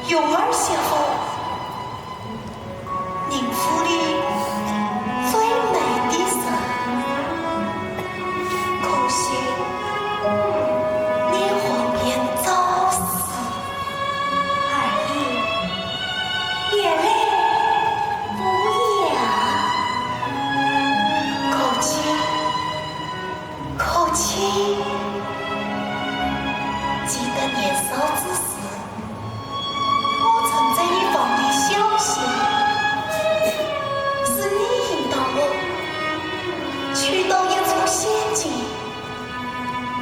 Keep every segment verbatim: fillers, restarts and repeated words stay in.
月儿媳妇，宁府里最美的人，可惜你还没早死。二爷，别来无恙。可卿，可卿，记得年少之时， 我曾在你房里消息，是你引导我去到一处仙境，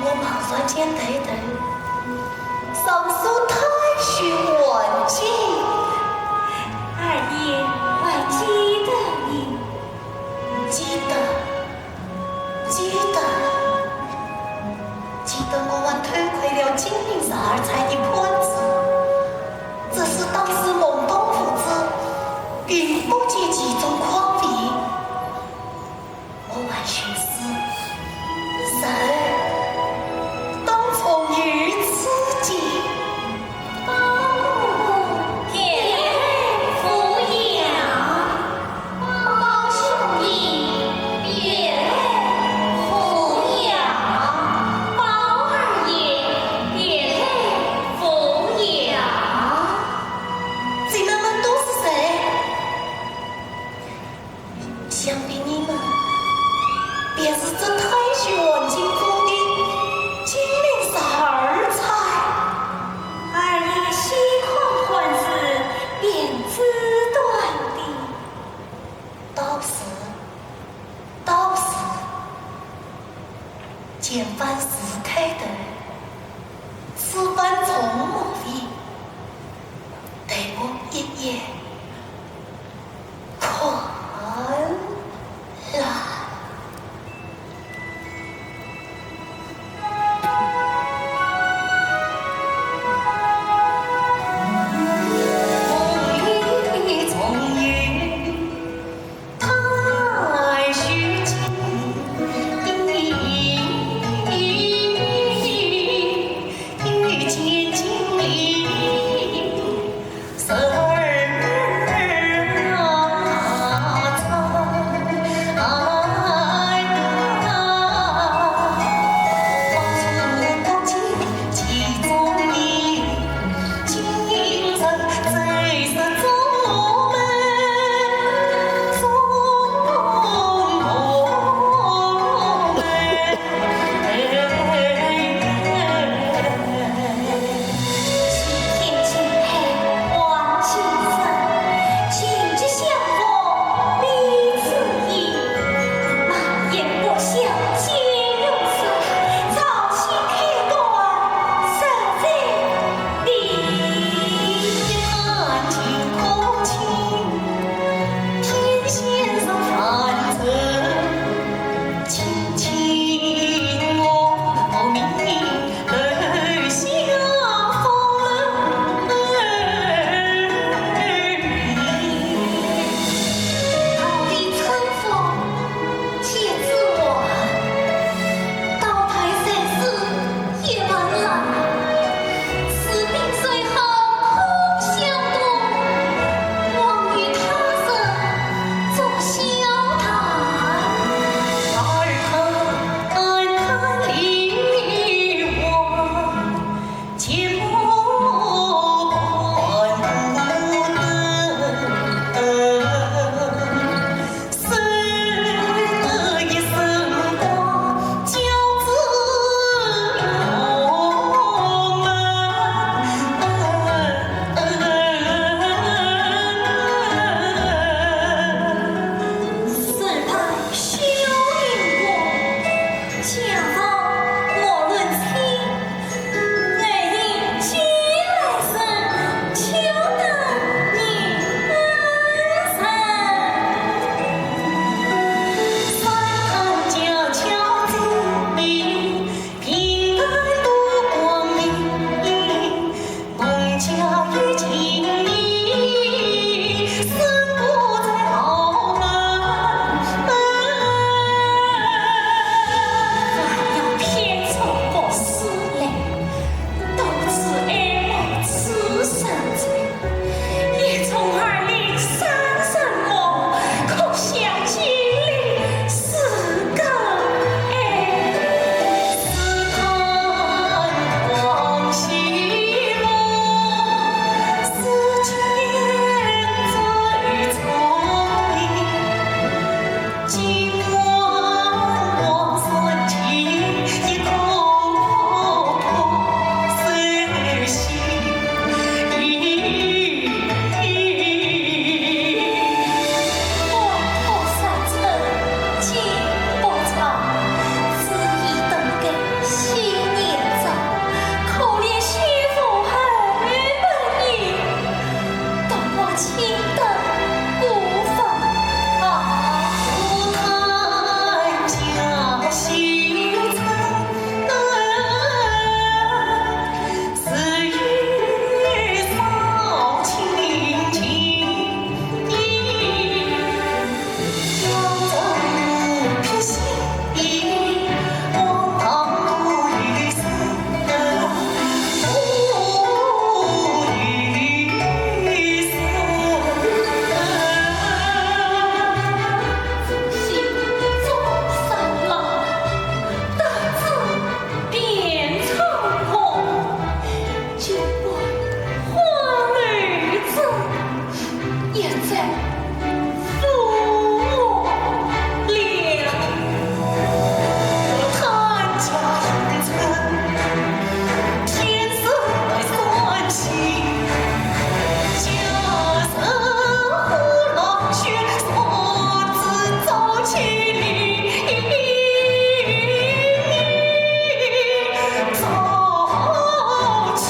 我茫然间抬头，上首太虚幻境。二爷，还记得你？记得，记得，记得我还偷窥了金陵十二钗的盘子，只是当时懵懂无知，并不及其中狂迷。我还寻思，人都从于此境。金冠花楼子，也在府我了。我谈家儿子，天生算计，家人呼郎却说自早起里早起。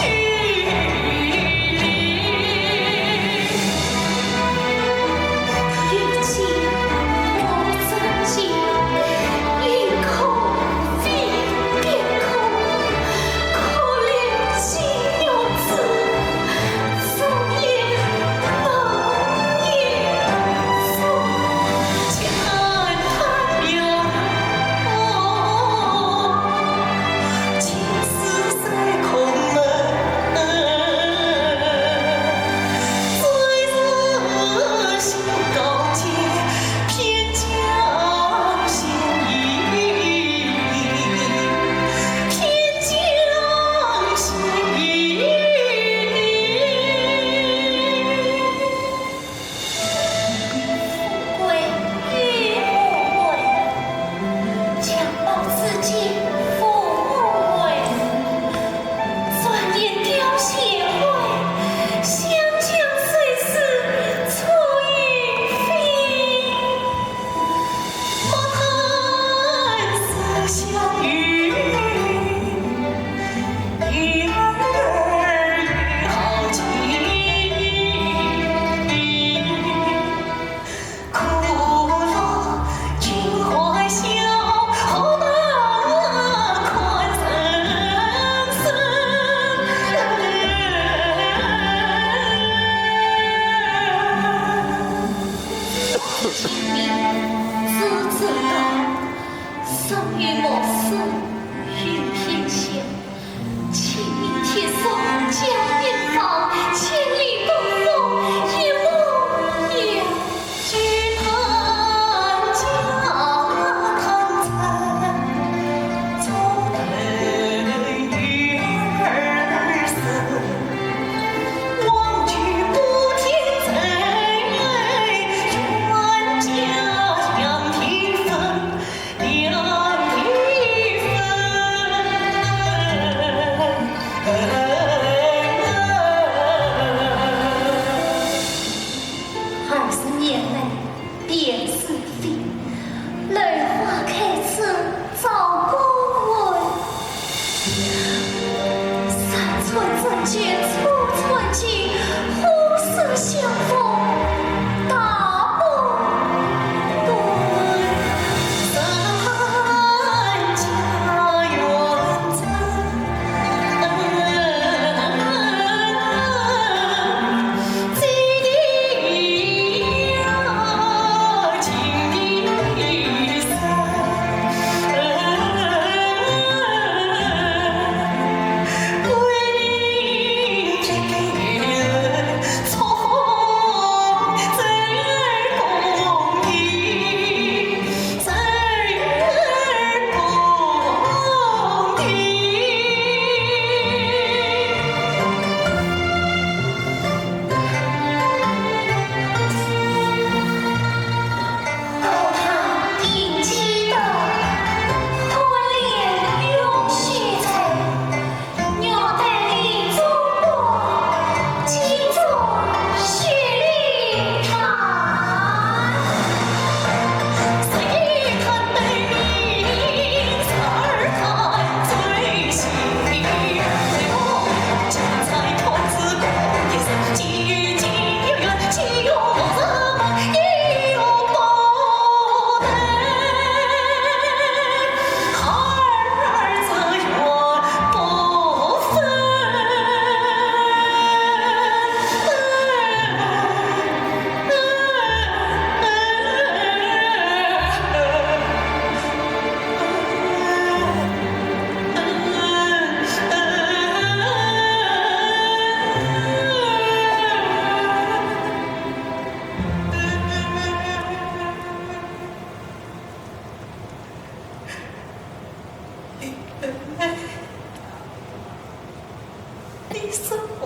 什么？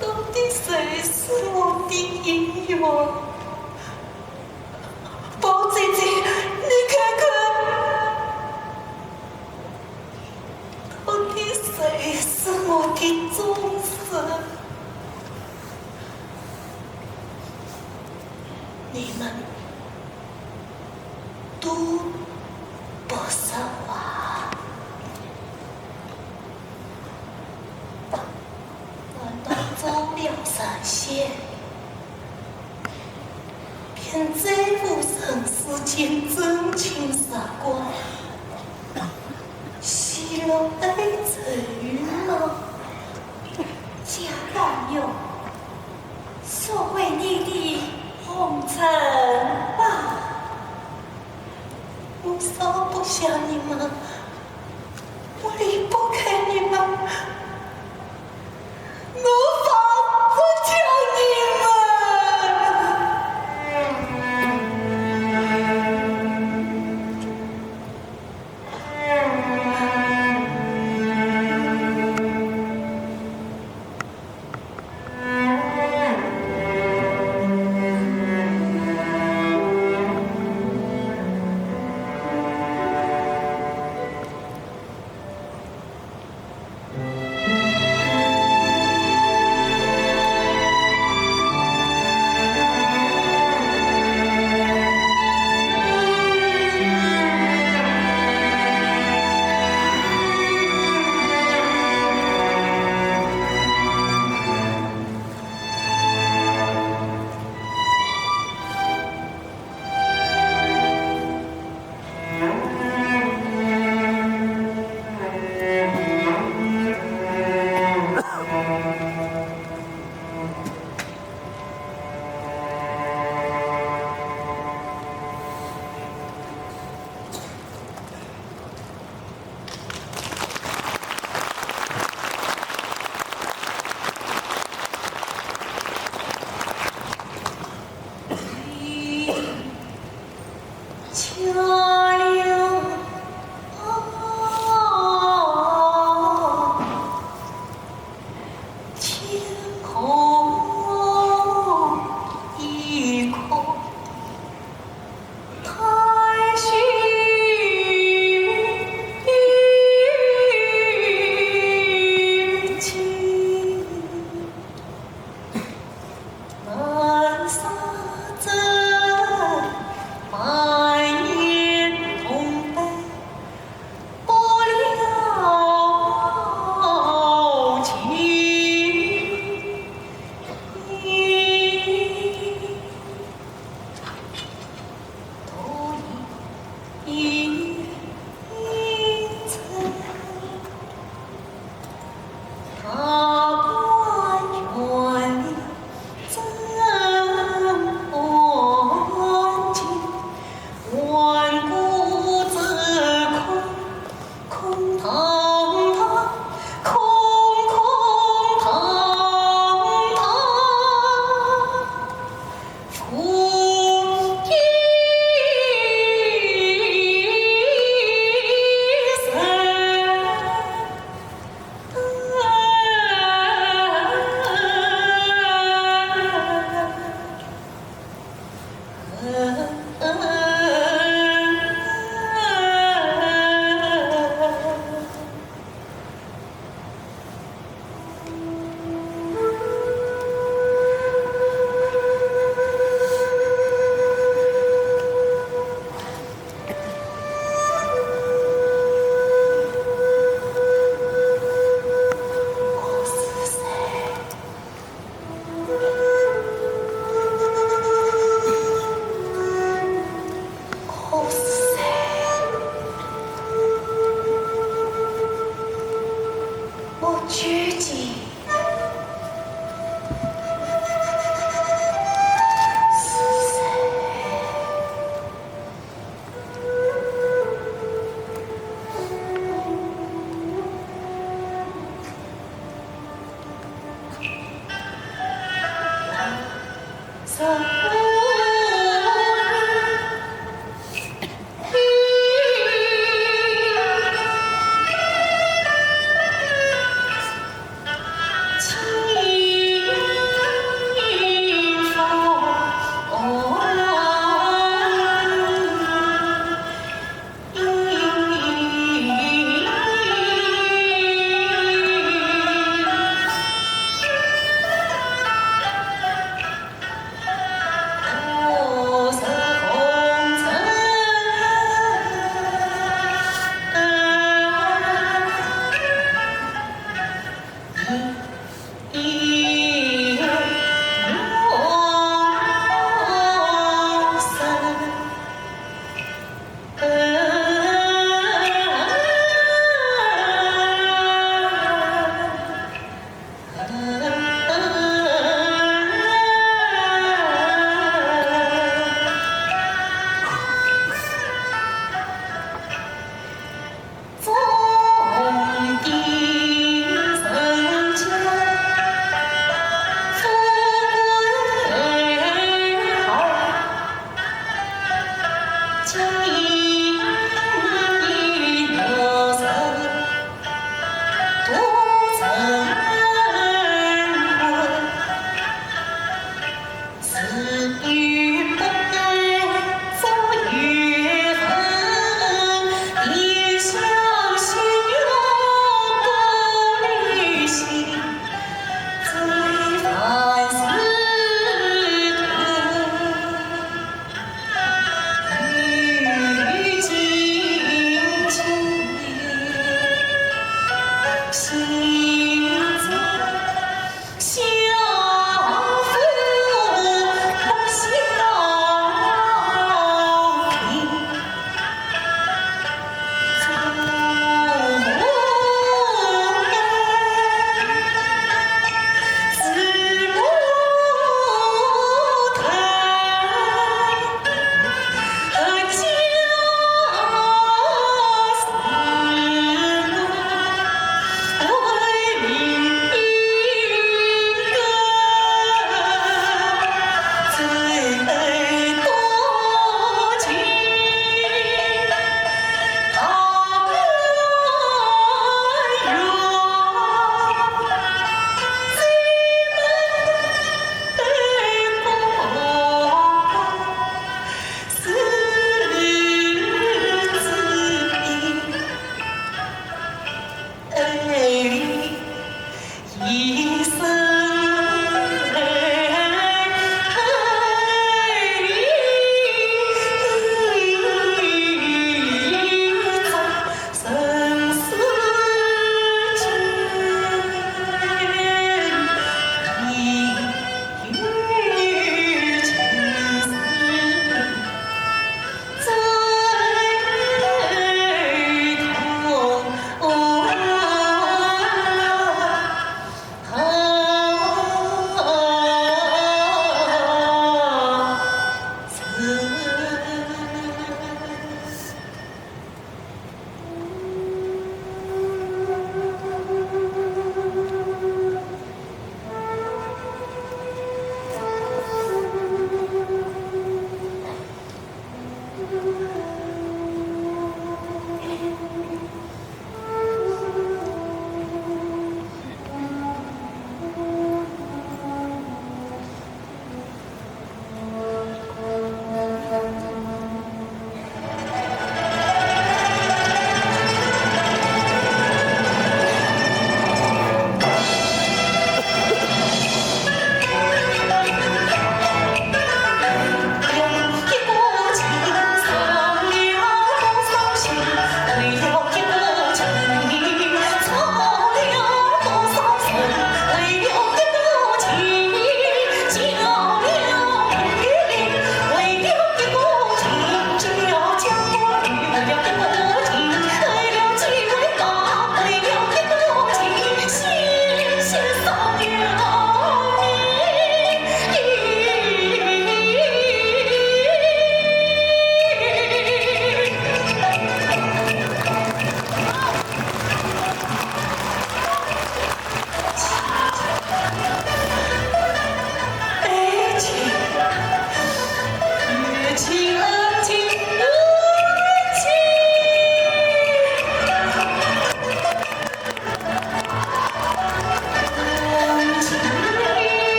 到底谁是我的姻缘？宝姐姐，你看看，到底谁是我的终身？你们 都不说话。等到周了神仙，便再无人世间真情实感，喜乐哀愁吗？家宝玉， 收回你的红尘吧。我放不下你们，我离不开你们，我放不下你们。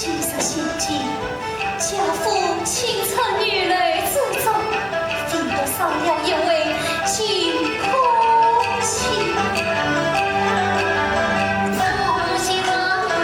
今日相见，家父青春雨泪之中，唯独少了一位金可卿。这样光景的话，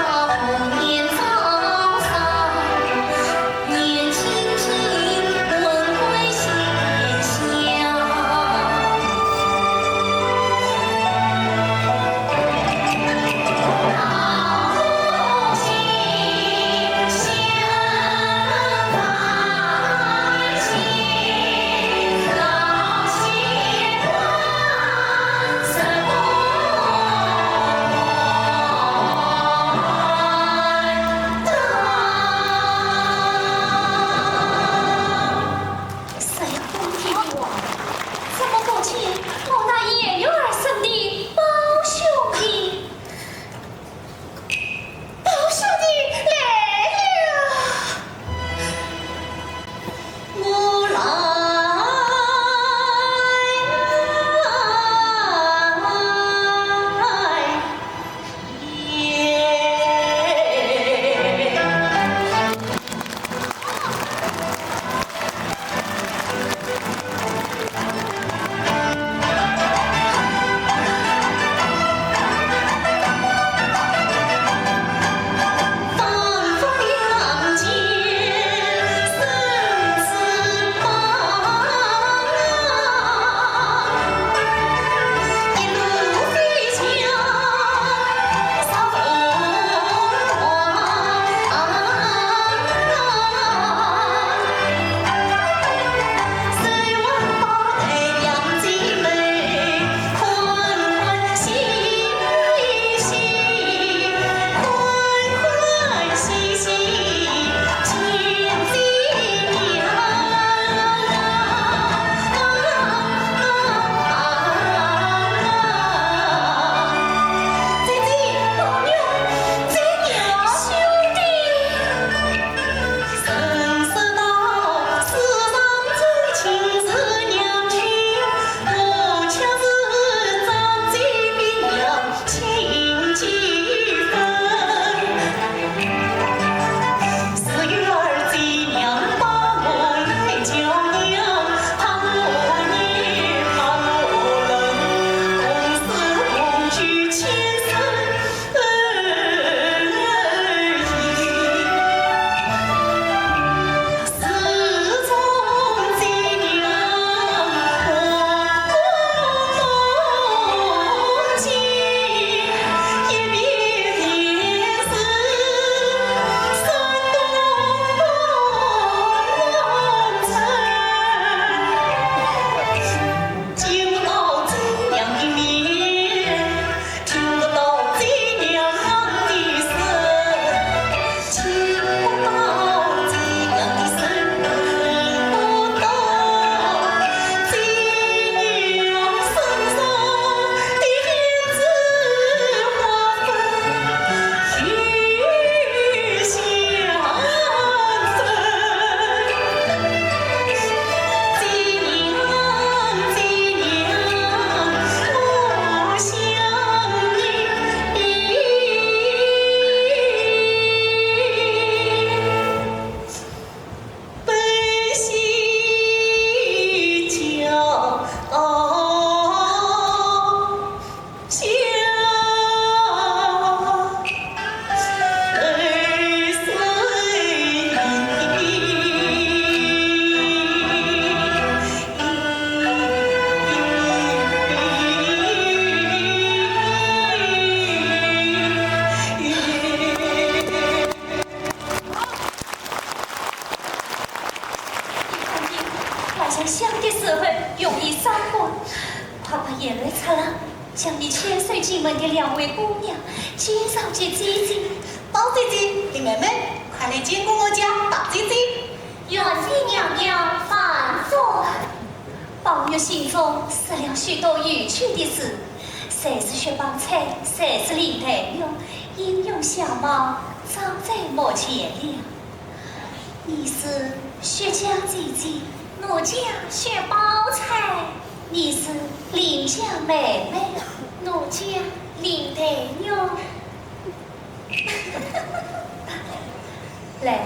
怎么不见我那应运而生的宝兄弟？宝兄弟来了！我来。一看见老家乡的时候，容易伤感，快把眼泪擦了，将你牵手进门的两位姑娘介绍给姐姐。宝姐姐，林妹妹，快来见过我家大姐姐。 愿姐娘娘万福。宝玉心中思量许多有趣的事，谁是薛宝钗，谁是林黛玉，音容笑貌早在目前了。你是薛家姐姐，奴家薛宝钗。你是林家妹妹，奴家林黛玉。来。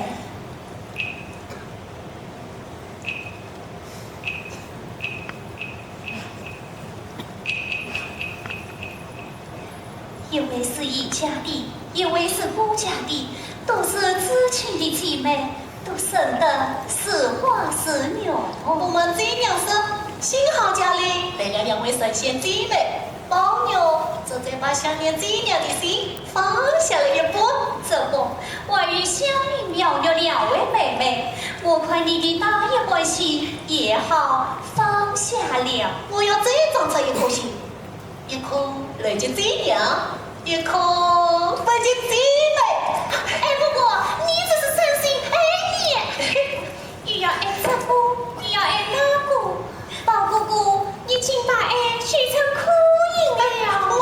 一位是一家的，一位是孤家的，都是至亲的姐妹，都生得似花似玉。我们这样说，幸好家里来了两位神仙姐妹，宝玉这才把想念姐娘的心放下了一半。这不，我与香菱、妙玉两位妹妹，我看你的大一半心也好放下了。我要再长出一颗心，一颗来接姐娘，一颗分给姐妹。哎，不过你这是伤心，哎你，又要爱这个，又要爱那个，宝哥哥，你竟把爱说成苦情了。我，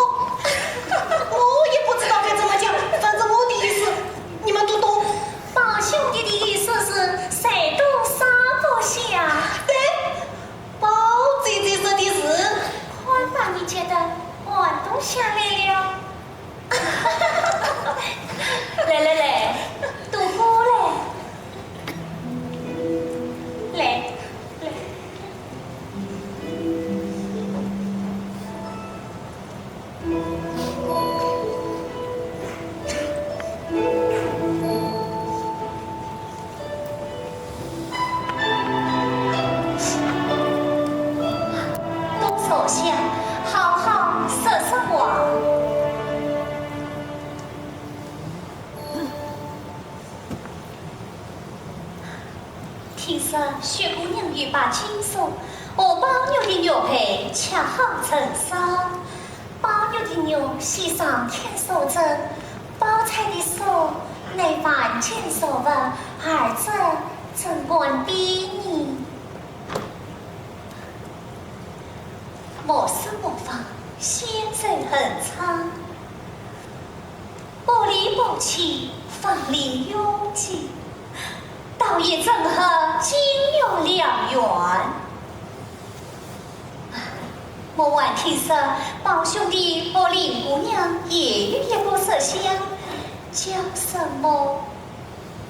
我也不知道该怎么讲，反正我的意思，你们都懂。宝兄弟的意思是谁都舍不下。对，宝姐姐说的是。看把你急得汗都下来了。来来来，都过来。来，来。 都坐下，好好说说话。听说薛姑娘欲把金锁和宝玉的玉佩恰好成双，宝玉的玉系上添锁镯，宝钗的锁乃凡间所无，二者怎敢比呢？ 莫说莫忘，仙寿恒昌，不离不弃，风里永继，倒也正合金玉良缘。我还听说，宝兄弟和林姑娘也有一个设想，叫什么？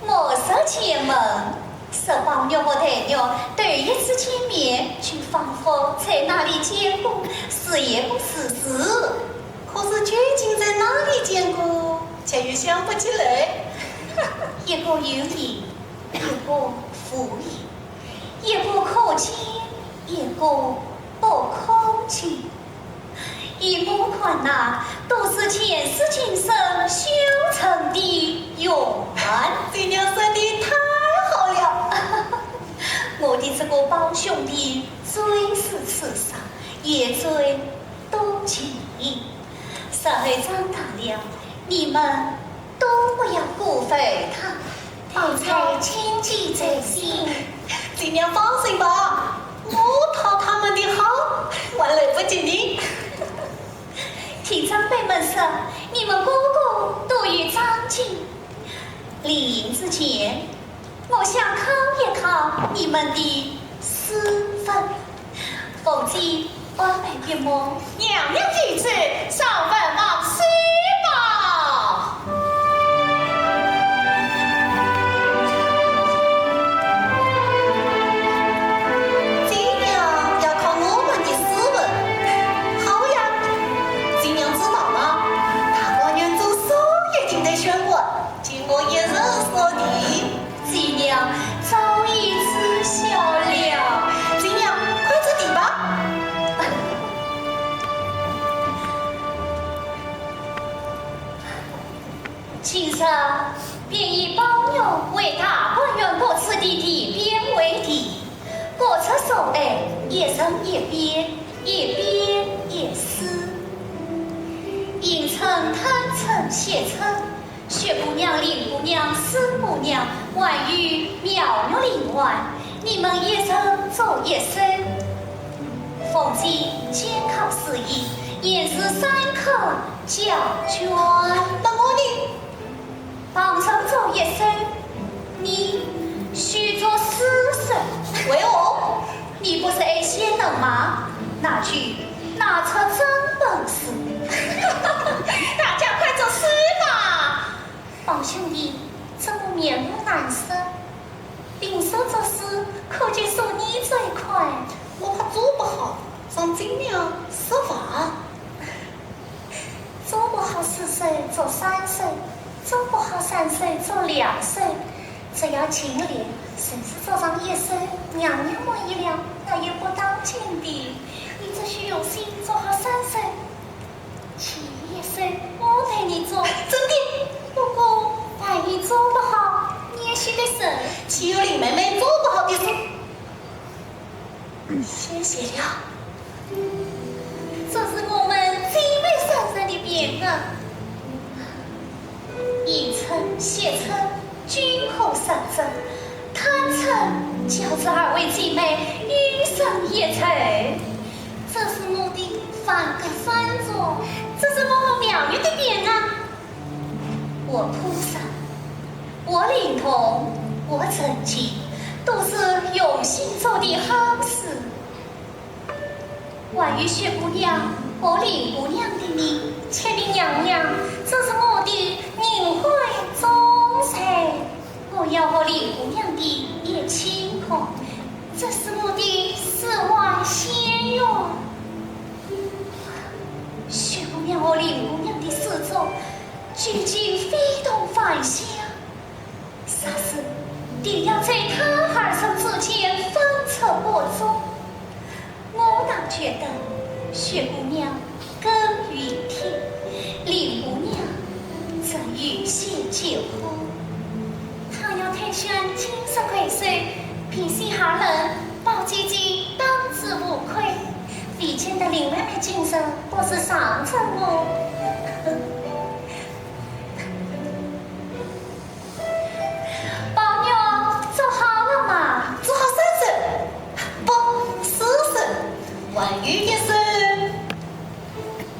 莫说前门，说宝玉和黛玉头一次见面，就仿佛在哪里见过，似曾相识。可是究竟在哪里见过，却又想不起来。一个有意，一个无意，一个可见，一个不可见。 依我看呐，都是前世今生修成的缘。姐娘说的太好了。我的这个宝兄弟最是痴傻，也最多情。稍后长大了，你们 都不要辜负他，宝钗谨记在心。姐娘放心吧，我讨他们的好，还来不及呢。听长辈们说，你们个个都有长进。临行之前， 我想考一考你们的诗文。凤姐，我来一梦。娘娘有旨，上文望书报。姐娘要考我们的诗文。好呀，姐娘知道吗？大观园中所有亭台楼阁， 经过一人所题。姐娘早已知晓了。姐娘，快出题吧。今日便以宝玉为大观园各处的题匾为题，各处所爱，一人一匾，一匾一诗。迎春、探春、惜春， 薛姑娘、林姑娘、史姑娘，还有妙玉、林婉，你们一人作一首。凤姐，监考事宜，限时三刻交卷。那我呢？旁人作一首，你须作四首。为何？ 你不是爱仙人吗？那就拿出真本事。大家快作诗吧。宝兄弟，怎么面露难好四首做三首，做不好三首做两首。只要今年顺势做上一首，娘娘满意了，那也不当紧的。你只需用心做好三首，其余一首我陪你做。真的？不过万一做不好，你也晓得。只有林妹妹做不好的事。 谢谢了。这是我们姊妹三人的卞啊。迎春、惜春均可上阵，探春教这二位姊妹一生一世。这是我的范格番作，这是我们妙玉的卞啊。 我铺上，我灵童，我陈琴，都是用心做的好事。关于雪姑娘和林姑娘的呢，且听娘娘，这是我的宁徽宗室。我要和林姑娘的一亲可，这是我的四万仙缘。 雪姑娘和林姑娘的诗作，究竟非同凡响。霎时定要在她二人之间分出伯仲。我倒觉得雪姑娘更熨帖，林姑娘则有些酒花。她要推选金石魁首，并选二人，宝姐姐当之无愧。 未见得林妹妹今日不是上阵哦。宝玉，做好了吗？做好三首，不，四首，还有一首。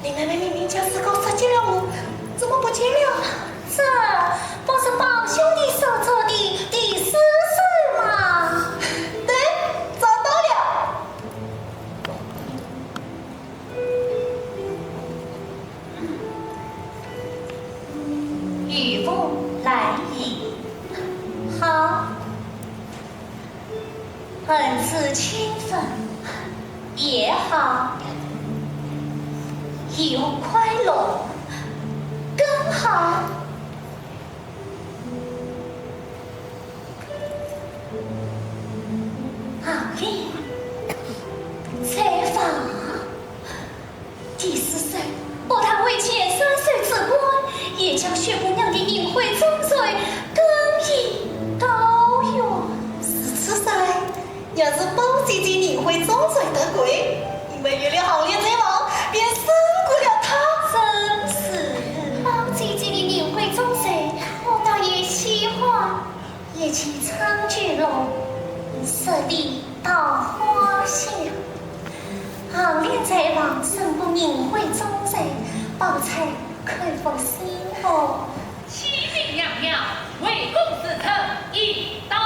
林妹妹明明将诗稿发给了我，怎么不见了？这不是宝兄弟所作的第四首吗？对，找到了。 渔翁来矣。好。儿子亲粉也好。渔翁快乐更好。 啊，嘿，采访，第四首，不但未见三首之冠，也将雪姑娘的宁徽宗室更以高远。如此说来，要是宝姐姐宁徽宗室得魁，你们有了行列在望，便胜过了她。真是，宝姐姐的宁徽宗室，我倒也喜欢。 一骑长驱龙，十里桃花香。行列在望，胜过宁徽宗室，宝钗可不心哦。启禀娘娘，回宫时辰已到。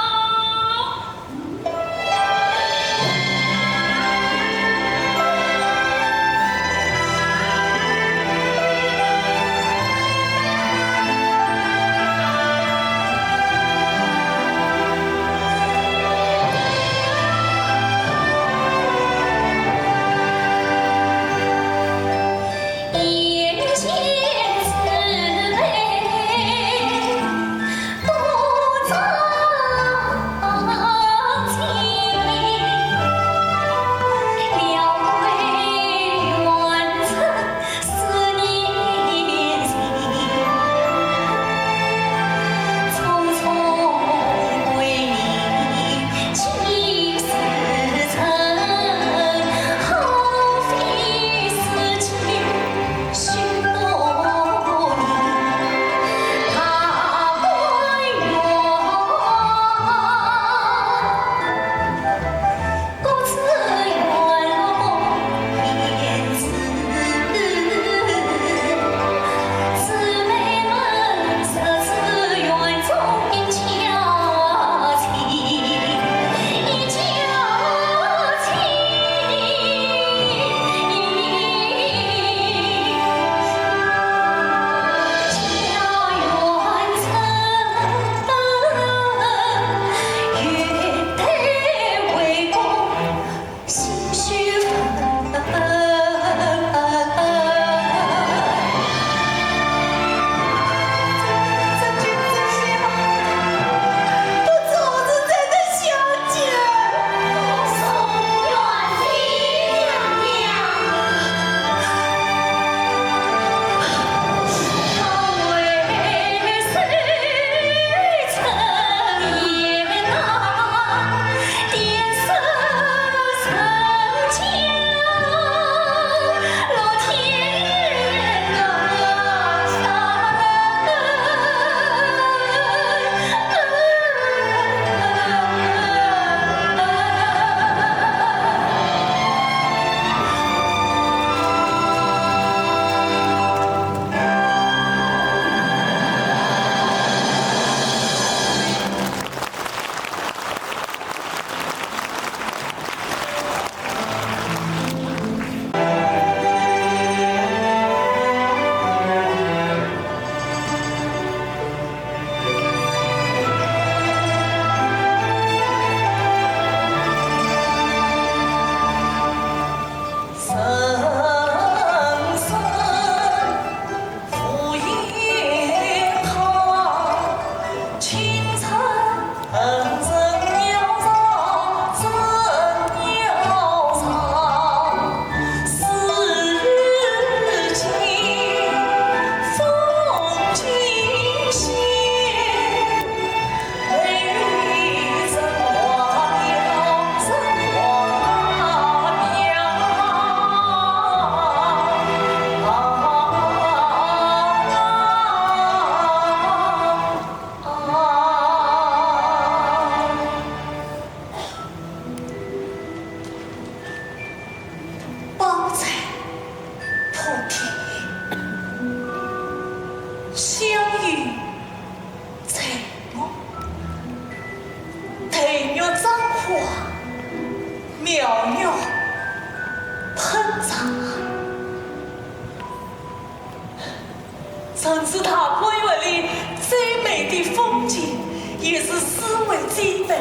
城市大观园里最美的风景，也是四围最美、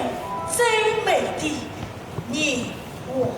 最美的年华。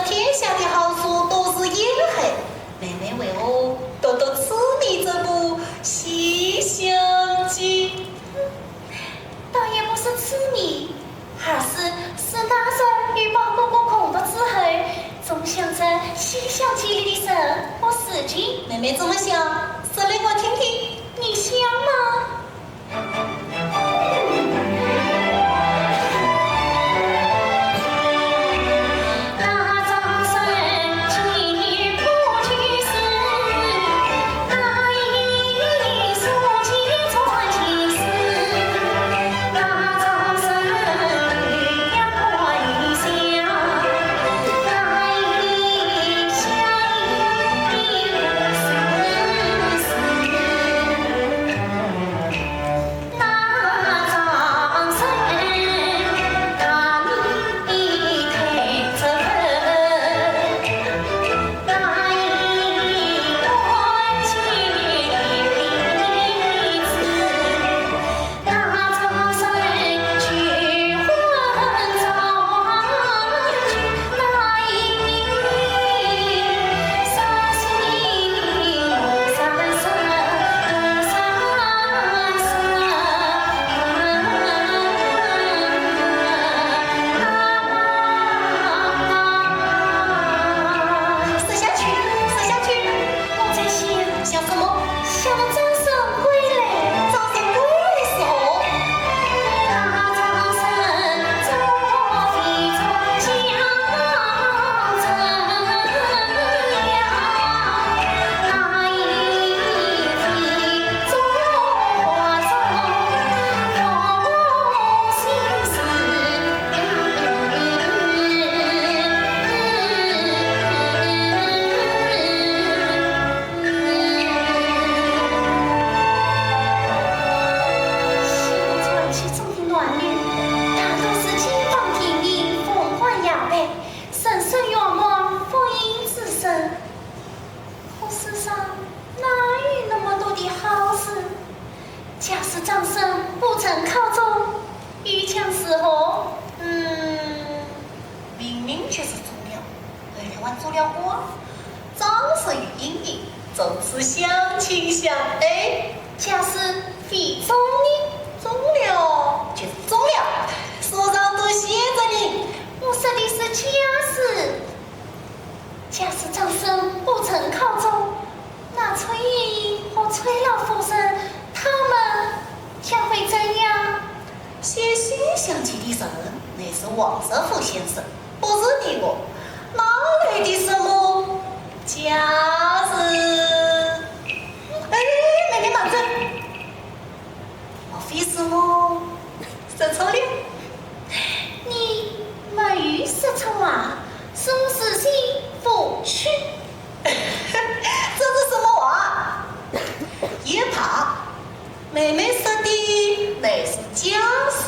天下的好书都是眼黑，妹妹为我读读痴迷这部《西厢记》。倒也不是痴迷，而是自那日与宝哥哥共读之后，总想着《西厢记》里的人和事情。妹妹这么想，说来我听听。你想吗？说下去，说下去。我在想，想什么？想着张生归来。张生归来是何？传奇中的男女，大都是金榜题名，凤冠霞帔，声声远播，风云之声。可世上哪有那么多的好事？假使张生不曾考中，又将如何？嗯，明明就是中了，后来还做了官。张生与莺莺从此相亲相爱。假使非中呢？中了，就是中了，书上都写着呢。我说的是假使。 假使张生不曾考中，那崔莺莺和崔老夫人他们将会怎样？写《西厢记》的人乃是王实甫先生，不是你我，哪来的什么假使？哎，妹妹慢着，莫非是我说错了？你没有说错啊， 是我自己不去。这是什么话？也罢，妹妹说的乃是假使，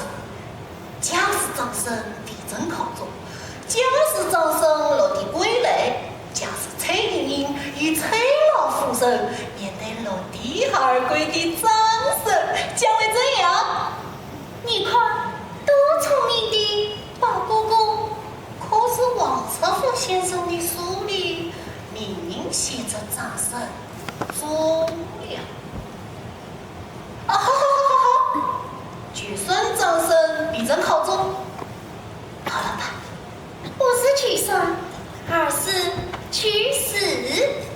假使张生未曾考中，假使张生落第归来，假使崔莺莺与崔老夫人面对落第二归的张生，将会怎样？你看，多聪明的宝哥哥！ 可是王实甫先生的书里明明写着张生中了。啊，好好好好好，就算张生未曾考中，好了吧？不是就算，而是就是。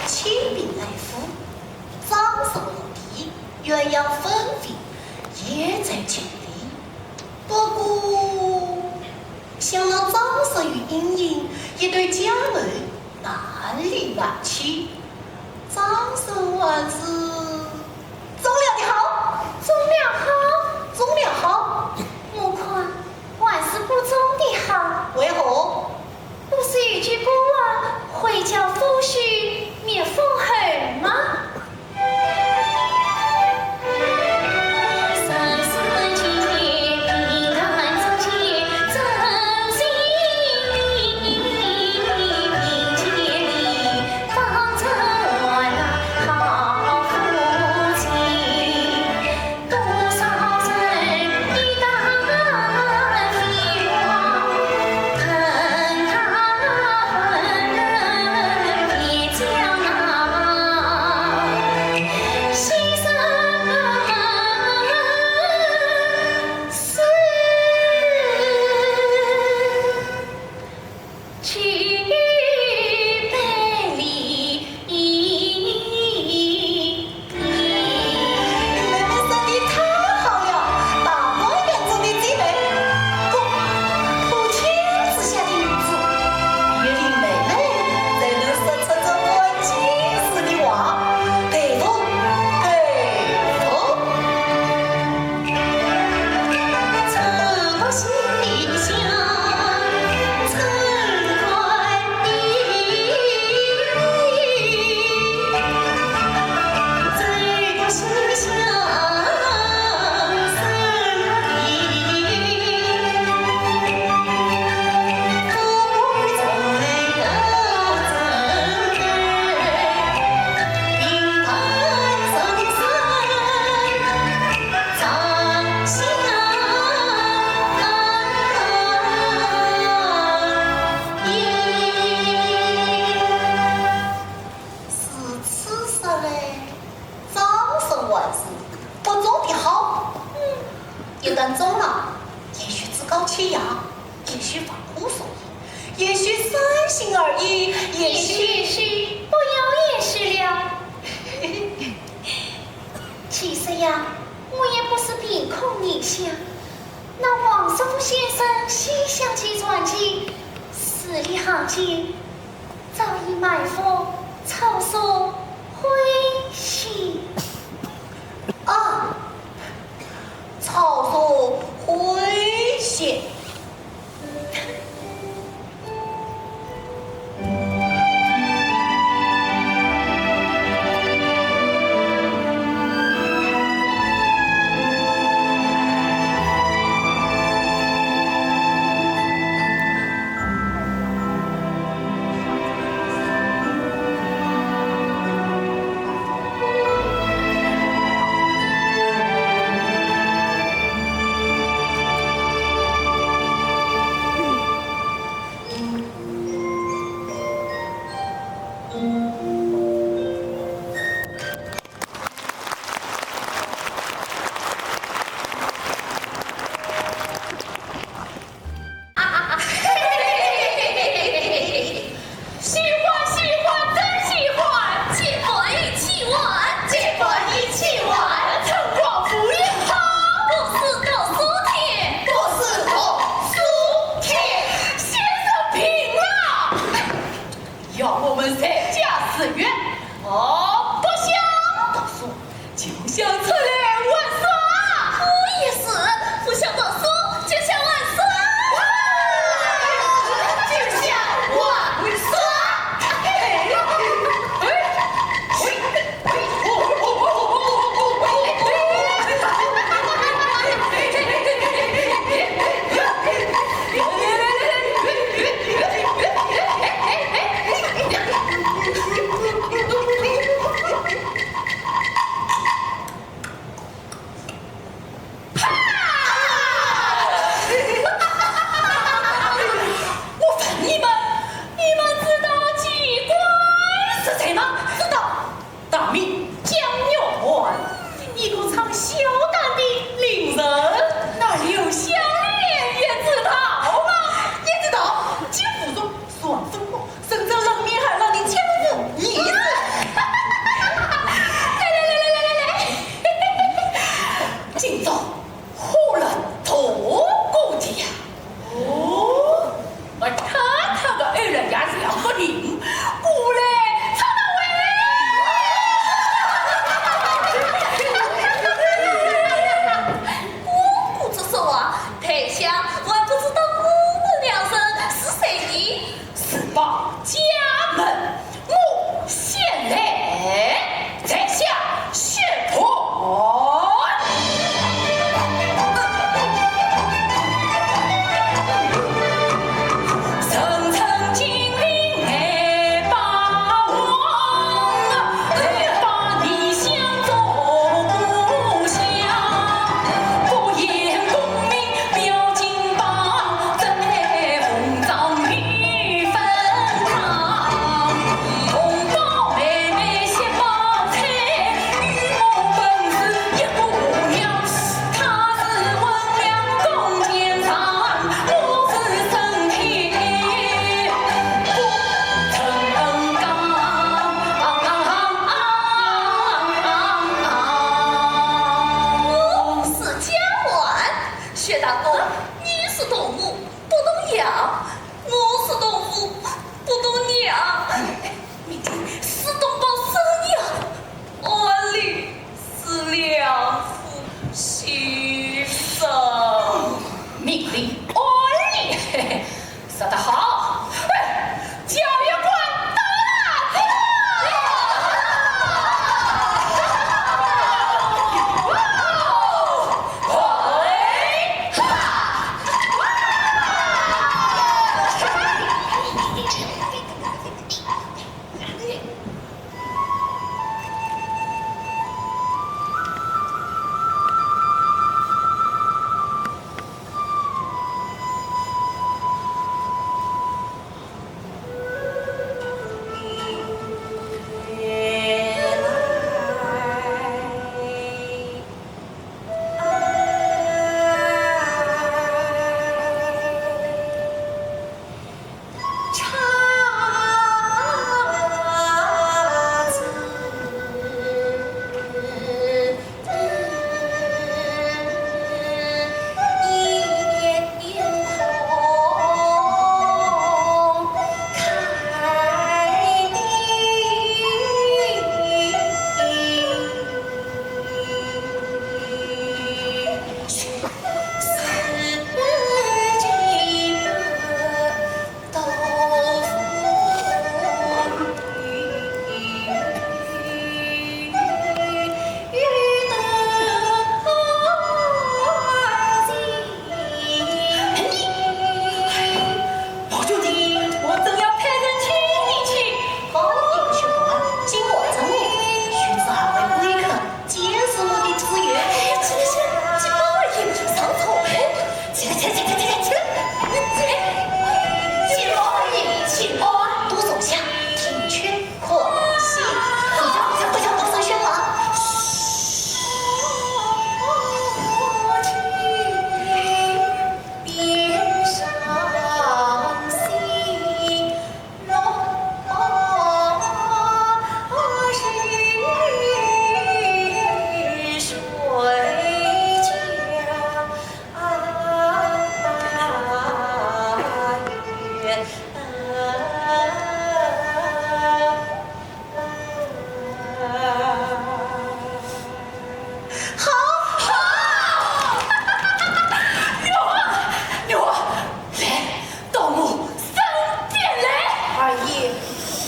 千变万化，张氏皇帝鸳鸯分飞，也在千里。不过，想到张氏与莺莺一对佳偶难离难弃，张氏还是 忠良的好，忠良好，忠良好。我看还是不忠的好。为何？不是有句古话，「回教夫婿觅封侯」吗？你们说得太好了，大观园中的姐妹，共谱天之下的女子，与林妹妹才能说出这般惊世的话，佩服，佩服。 如此说来，张氏还是不忠的好。嗯，一旦忠了，也许趾高气扬，也许放虎索影，也许三心二意，也许……也许，也许，不要也许了。其实呀，我也不是凭空臆想。那王叔先生《西厢记》传记，字里行间 早已埋伏草索婚信。啊，草索婚信。我们在家自愿，哦，不想读书，就想出来玩耍。我也是，不想读书，就想玩耍。就想玩耍。哎，哎，哎。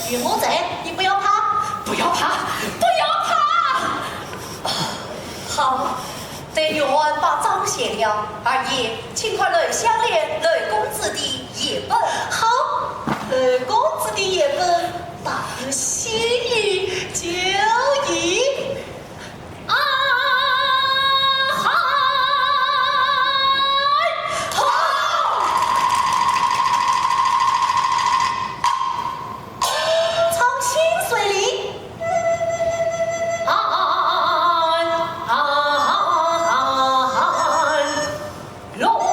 岳母在，你不要怕，不要怕，不要怕。啊，好，待玉环把妆卸了，二爷，请快来相领雷公子的爷本。好，雷公子的爷本，把个心意交易。 啊，嗨！好！唱心水里。啊，啊，啊，啊，啊。 龙泉。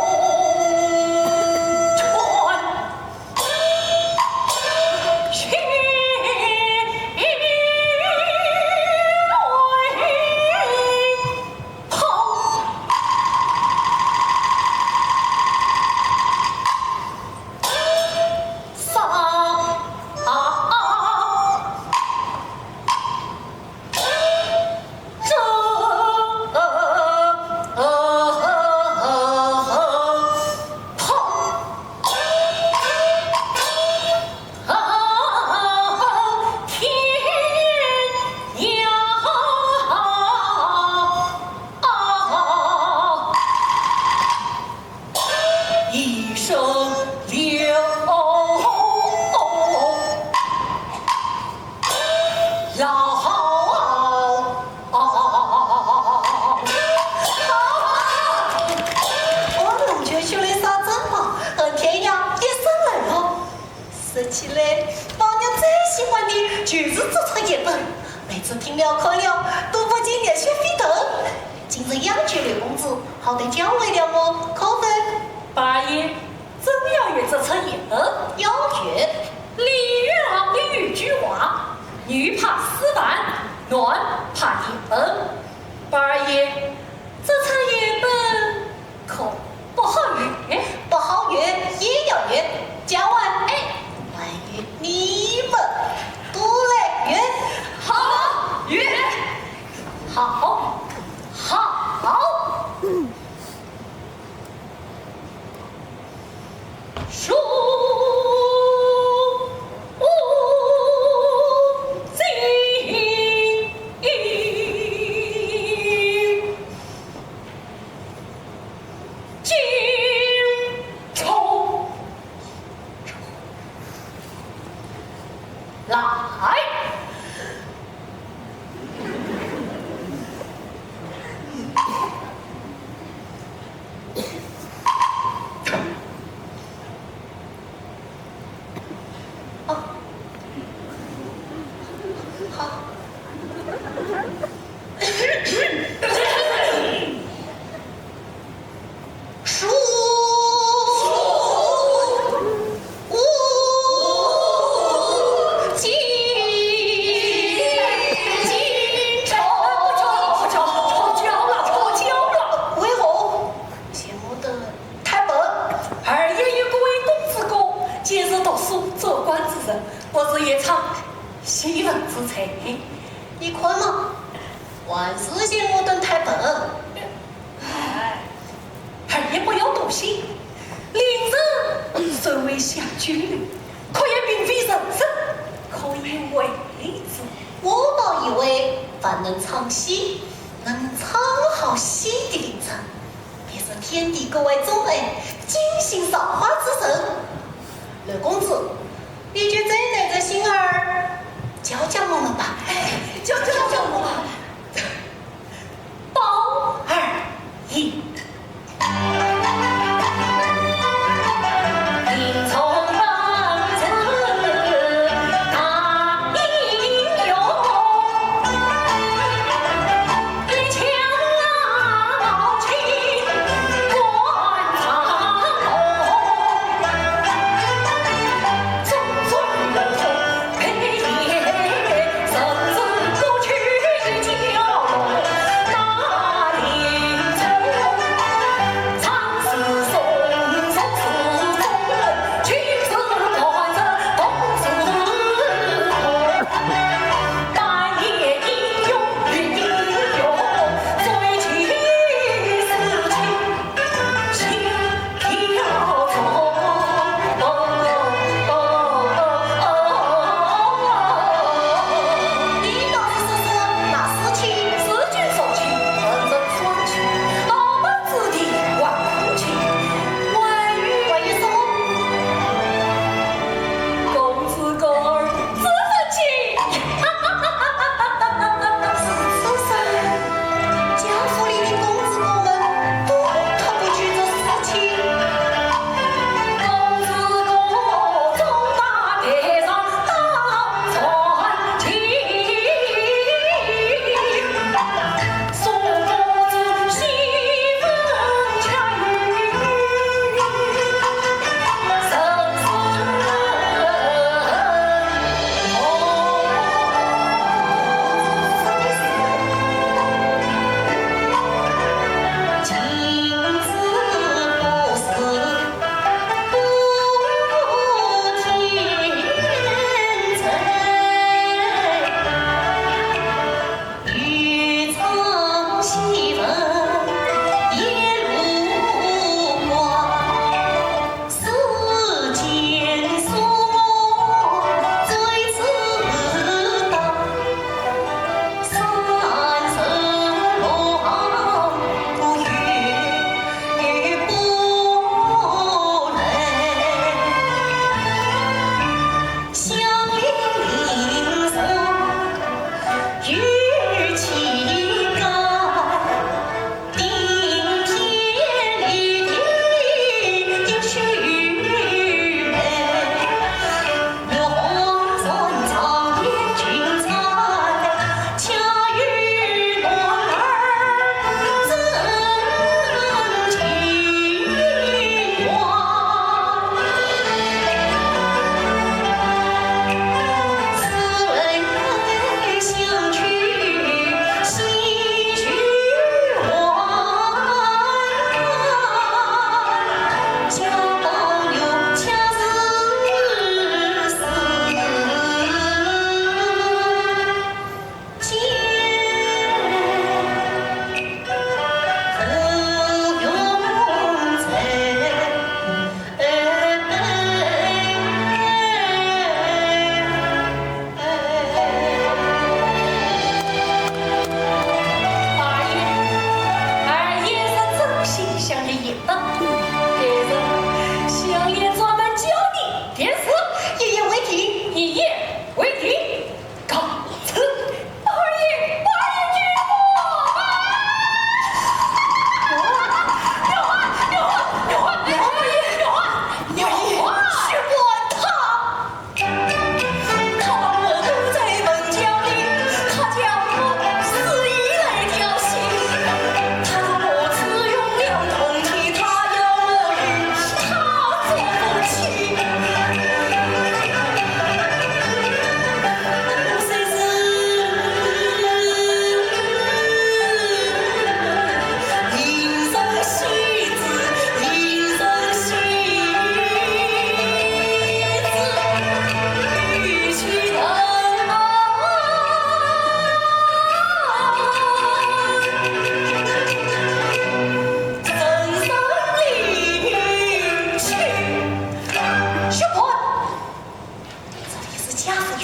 我们龙泉修炼啥真棒，和天涯一生来了。说起来，宝玉最喜欢的就是这出爷本，每次听了看了都不禁热血沸腾。今日央求雷公子，好歹教会了我，可否？宝二爷， 真要学这出爷本？要学。李元昂的有句话，女怕死板，男怕爷本。宝二爷，这出爷本可不好学？不好学，也要学。教啊！哎，还有你们都来学。好，学。好，好。 来。 哦，好。 书，书，无尽，尽愁。为何？嫌我等太笨？二爷有个贵公子哥，既是读书做官之人，不如也唱戏文之才。你看嘛，还是嫌我等太笨。 哎，二爷不要多心，令人虽为下九流，可也并非人人可以为之。我倒以为，凡能唱戏，能唱好戏的令人，便是天地格外钟爱、尽心赏花之人。雷公子，你就再耐着心儿，教教我们吧。哎，教教我们吧。 宝二爷。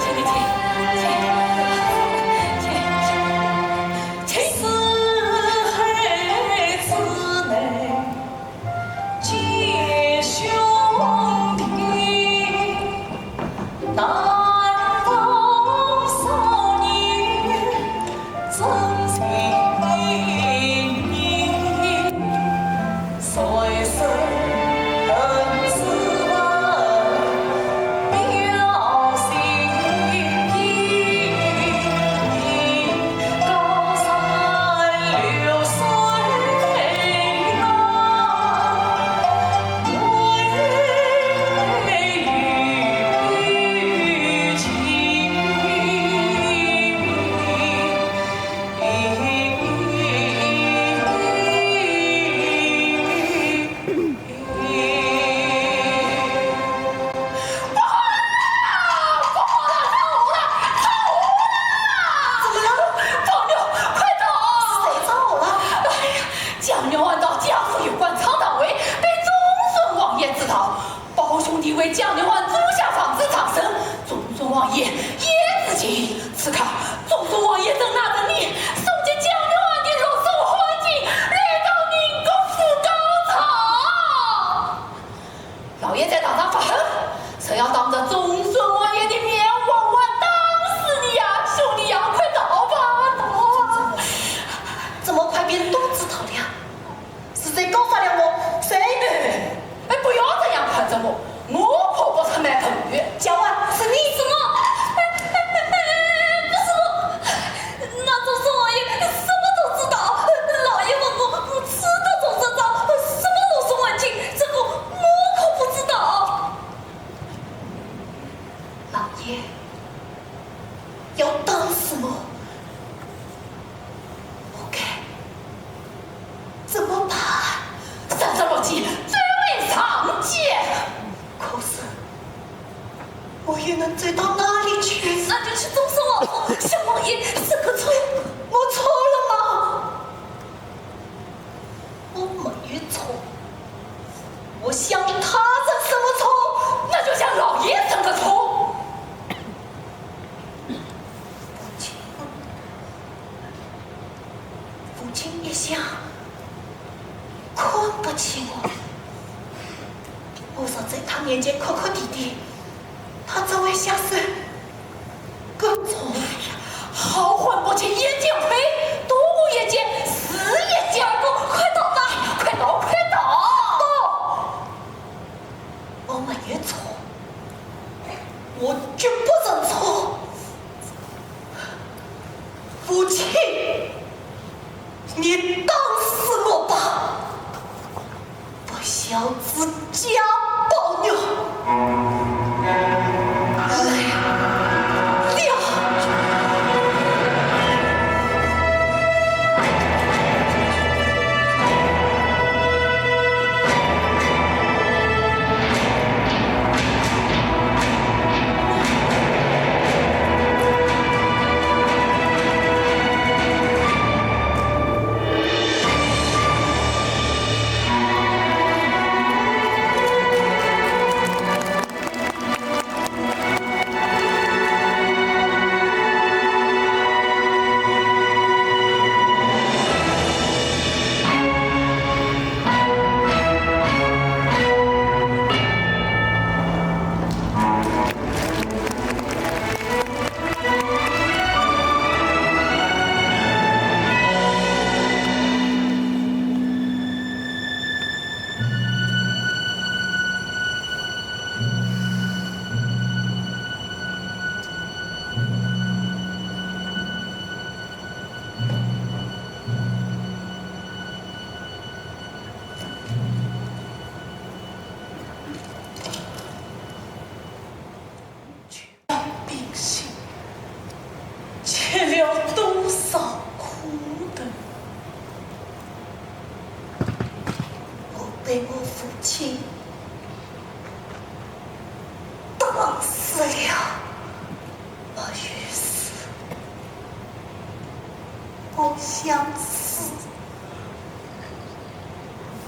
请，请，请，请，请。四海之内，皆兄弟，难道少年真什么？不该，怎么办？三十六计，最为常计。可是，我又能走到哪里去？那就去中书王府，向王爷认个错。我错了吗？我没有错，我向他认什么错？那就向老爷认个错。 父亲，父亲一向看不起我，我若在他面前哭哭啼啼，他只会下手更重。好汉不吃眼前亏，多过眼前，死也讲过。快到哪？快到，快到！不，我没有错，我绝不认错。 父亲，你打死我吧，不孝之家暴女！来，走！冰心，吃了多少苦头。我被我父亲打死了，没有死。我想死，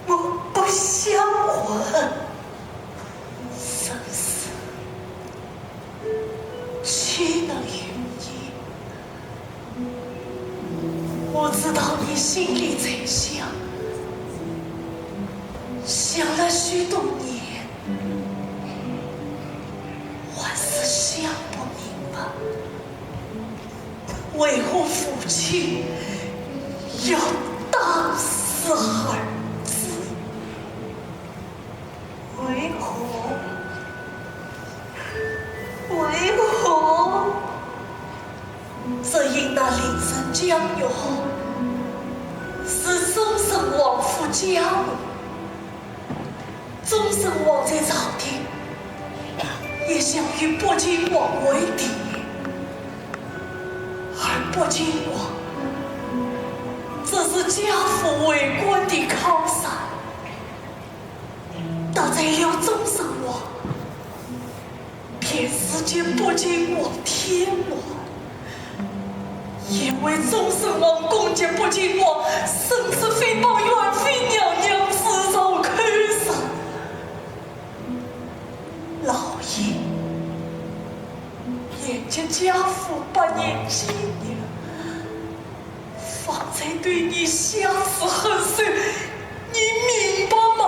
我不想活。生死 岂能由你？我知道你心里在想，想了许多年，还是想不明白，为何父亲要打死儿子？ 为何？为何？只因那林森将军是中书王府家奴，中书王在朝廷一向以北静王为帝，而北静王只是家父为官的靠山。 得罪了中书王，便是给北静王添乱。因为中书王攻击北静王，甚至诽谤元妃娘娘自作口舌。老爷，念及家父百年基业， 方才对你下此狠手，你明白吗？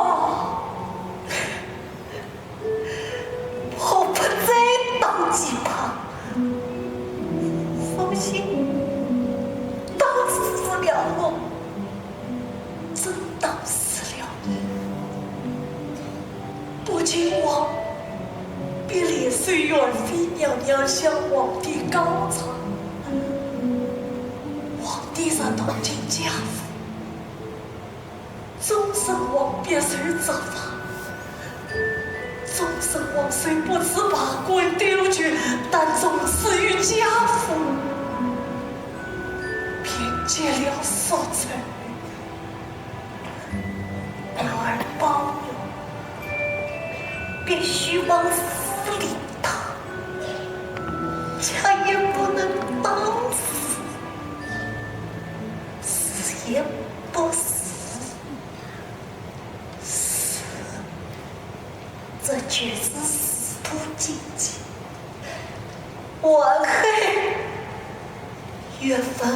我不再当其他，索性打死了我，真打死了你。北静王必联手元妃娘娘向皇帝告状， 皇帝若同情家父，中书王必受责罚。中书王虽不至罢官丢职，但从此与家父解了宿罪，我儿包玉必须往死里打，家也不能打死，死也不死。死，这就是司徒姐姐。 我恨，岳父。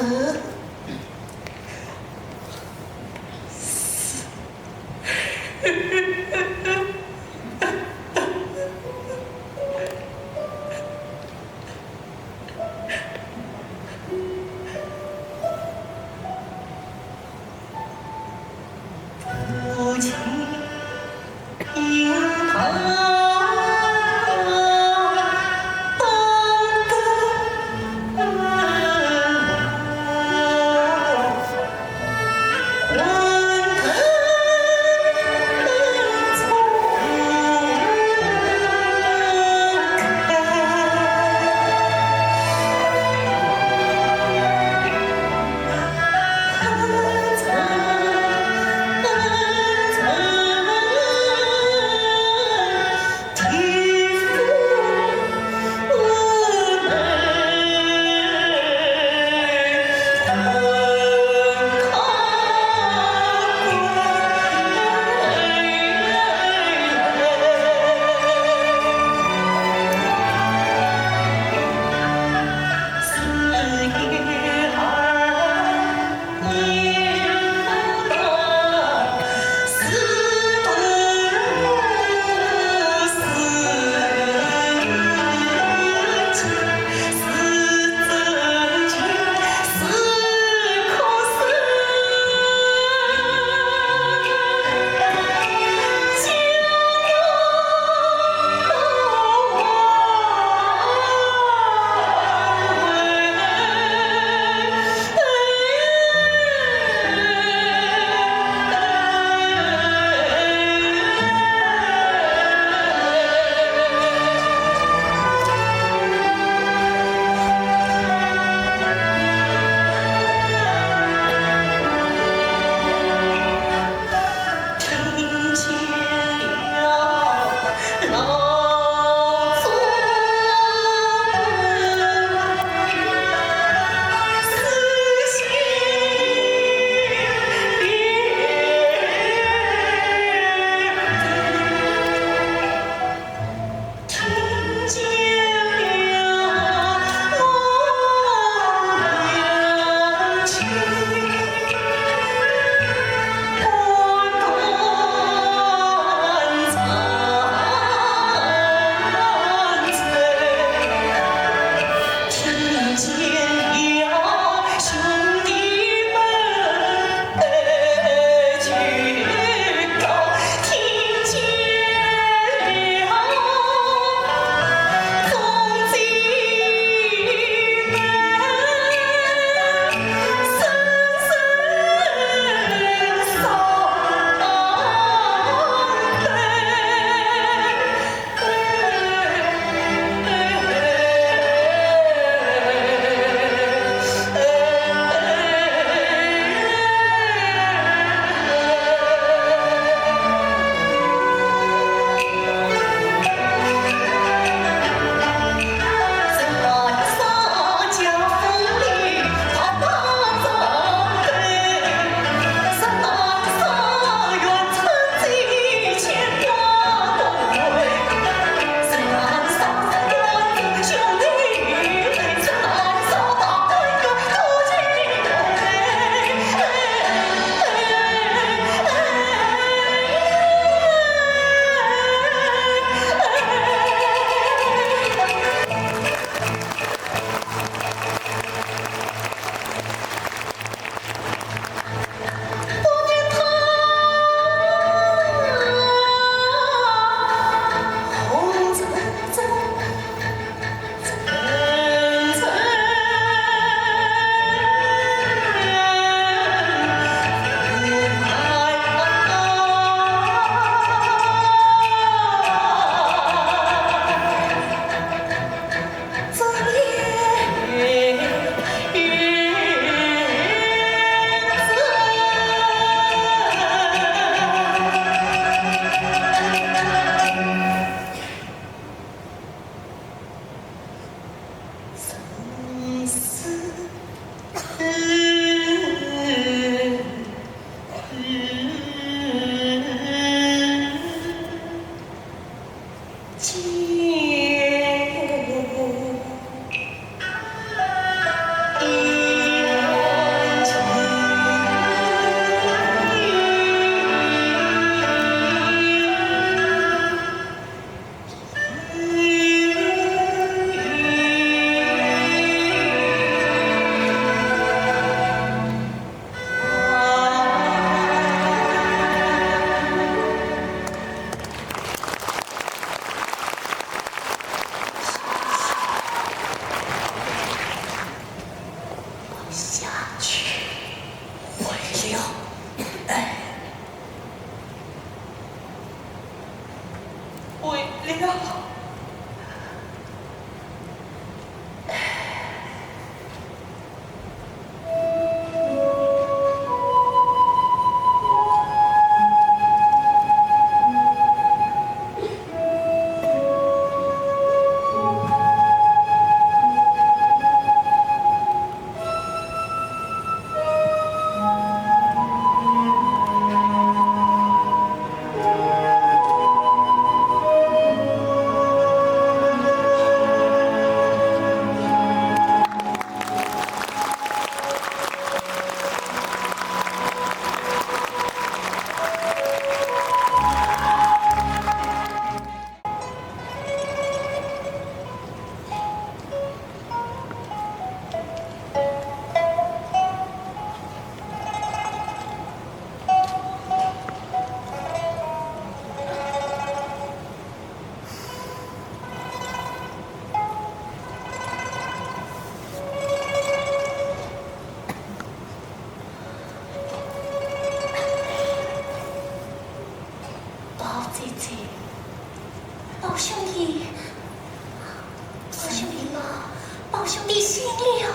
了。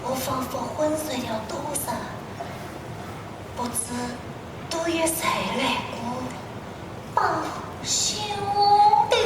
我仿佛昏睡了多少，不知都有谁来过抱胸的。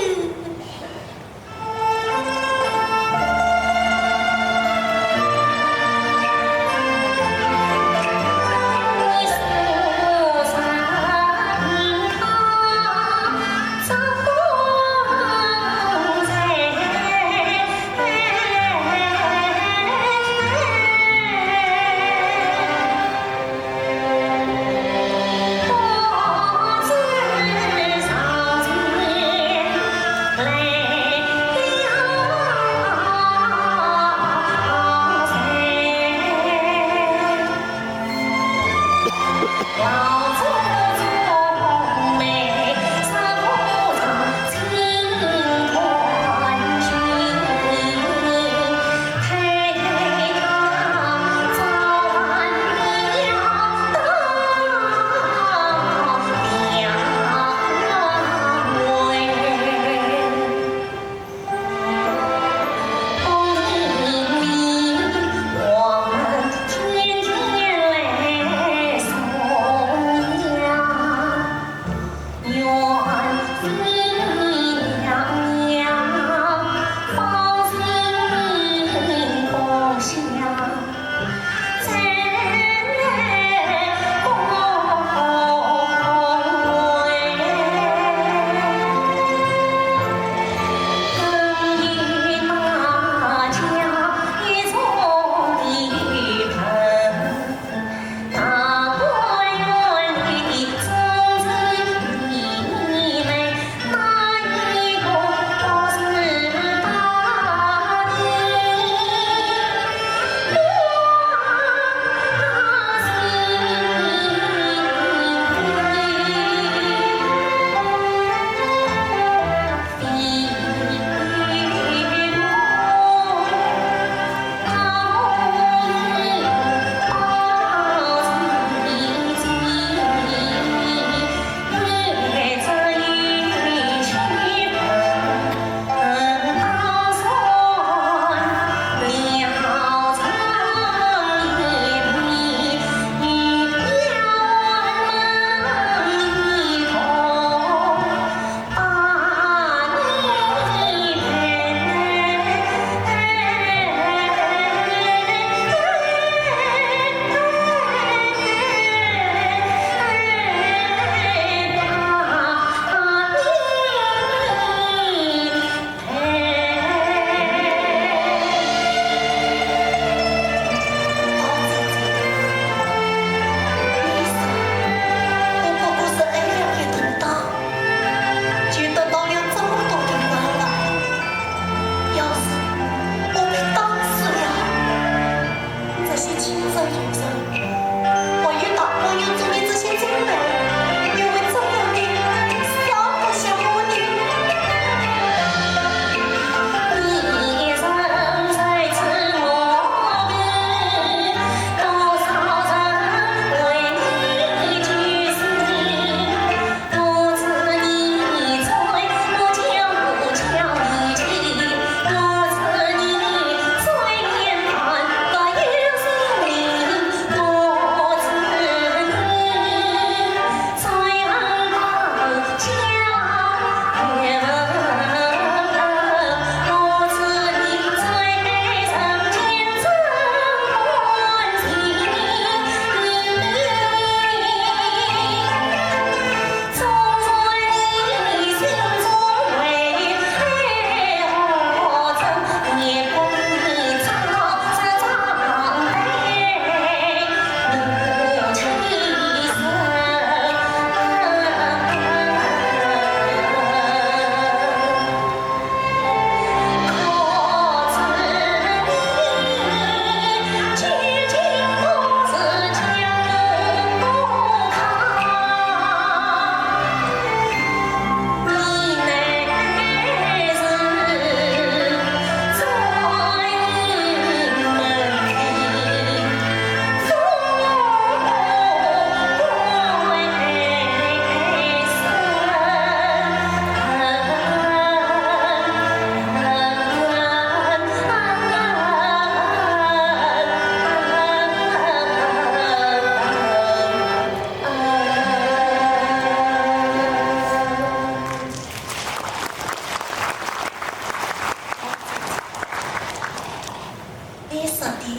的，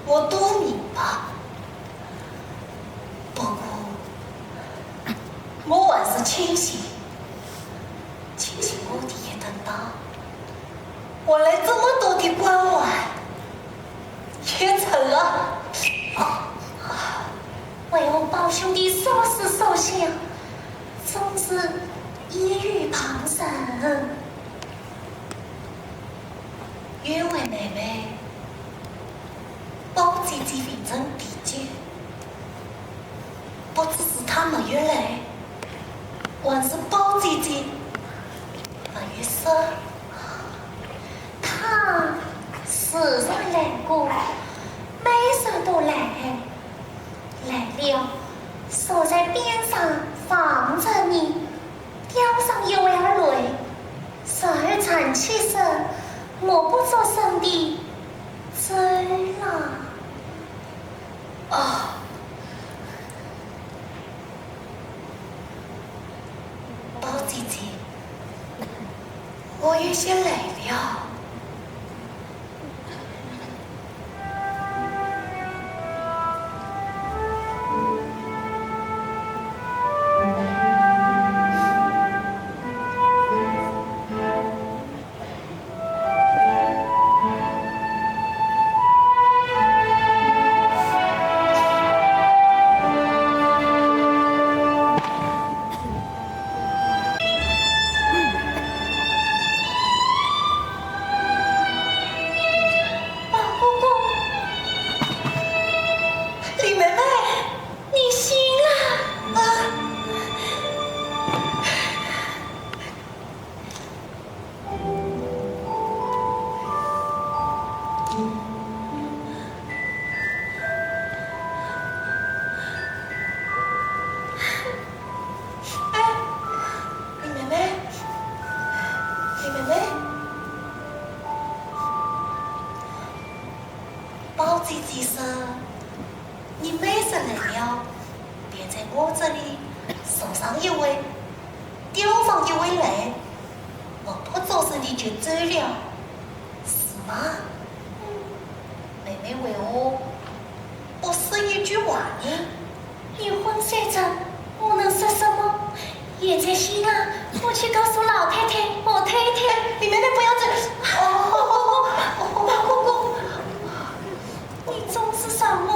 我都明白。不过，我还是庆幸，庆幸我的一顿当，换来这么多的关怀，也成了。为何宝兄弟所思所想，总是异于旁人？ 因为妹妹，宝姐姐病重体久，不知是她没有来，还是宝姐姐没有说。她时常来过，每日都来，来了，坐在边上望着你，掉上一回泪。 时而叹气说：“我不作声地走了。”哦，宝姐姐，我有些累了。 宝哥哥，林妹妹，你醒了。啊。 哎，林妹妹，林妹妹。宝姐姐说，你每日来了，便在我这里坐上一回，掉上一回泪，我不作声的就走了。 是吗？妹妹为何不说一句话呢？你昏睡着，我能说什么？现在醒了，我去告诉老太太、我太太。哎，林妹妹不要这……哦，宝哥哥，你总是让我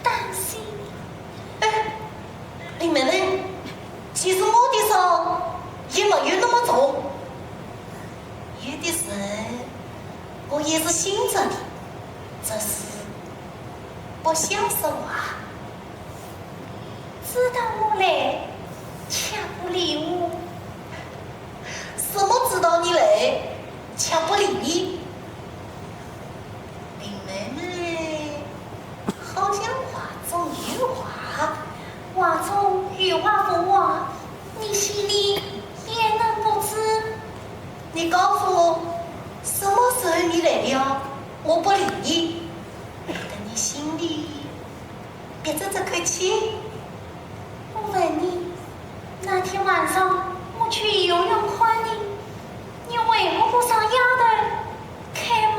担心。哎，林妹妹，其实我的伤也没有那么重。 有的时候我也是醒着的，只是不想说话。知道我来，却不理我。什么知道你来，却不理你？林妹妹，好像话中有话。话中有话无话，你心里也能不知。 你告诉我，什么时候你来了，我不理你，免得你心里憋着这口气。我问你，那天晚上我去游泳馆里，你为何不让丫头开门？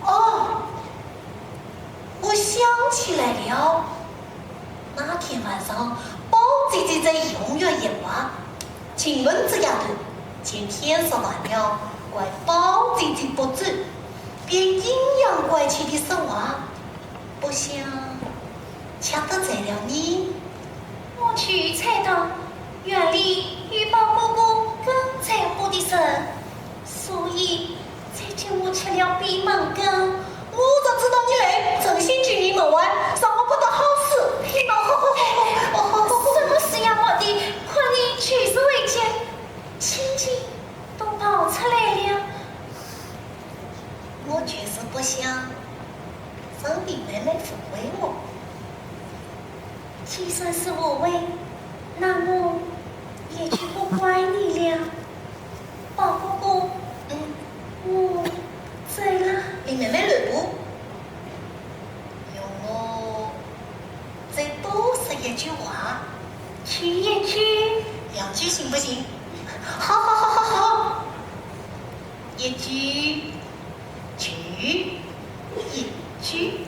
哦，我想起来了。 那天晚上，宝姐姐在游泳园游泳，请问这丫头，见天色晚了，怪宝姐姐不走，便阴阳怪气地说话，不想却得罪了你。我就猜到园里有宝哥哥更在乎的人，所以 才叫我吃了闭门羹。我若知道你来，存心拒你门外，让我不得好死。什么死呀，皇帝？看你就是为奸，千金都跑出来了。我就是不想让林妹妹误会我。 既然是误会，那我也就不怪你了。宝哥哥，嗯，我走了。林妹妹留步，容我再多说一句话。就一句。两句行不行？好，好，好，好，好。一句，句，一句。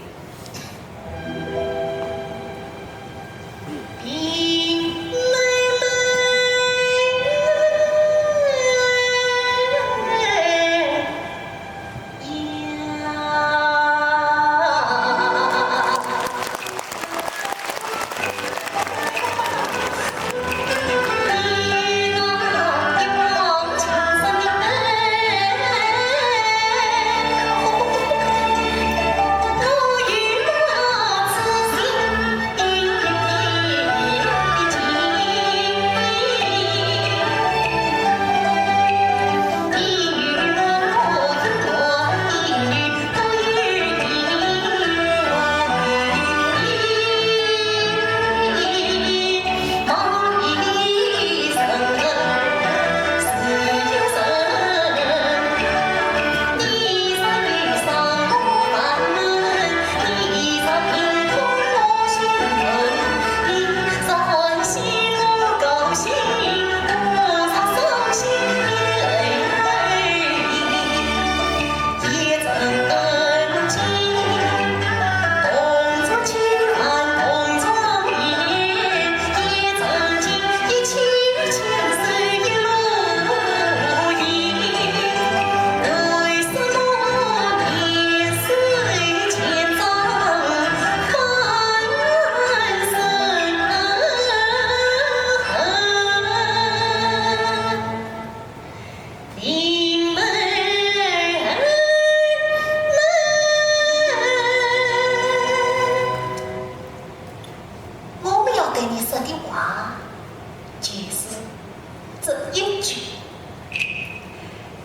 我们要对你说的话，就是这一句。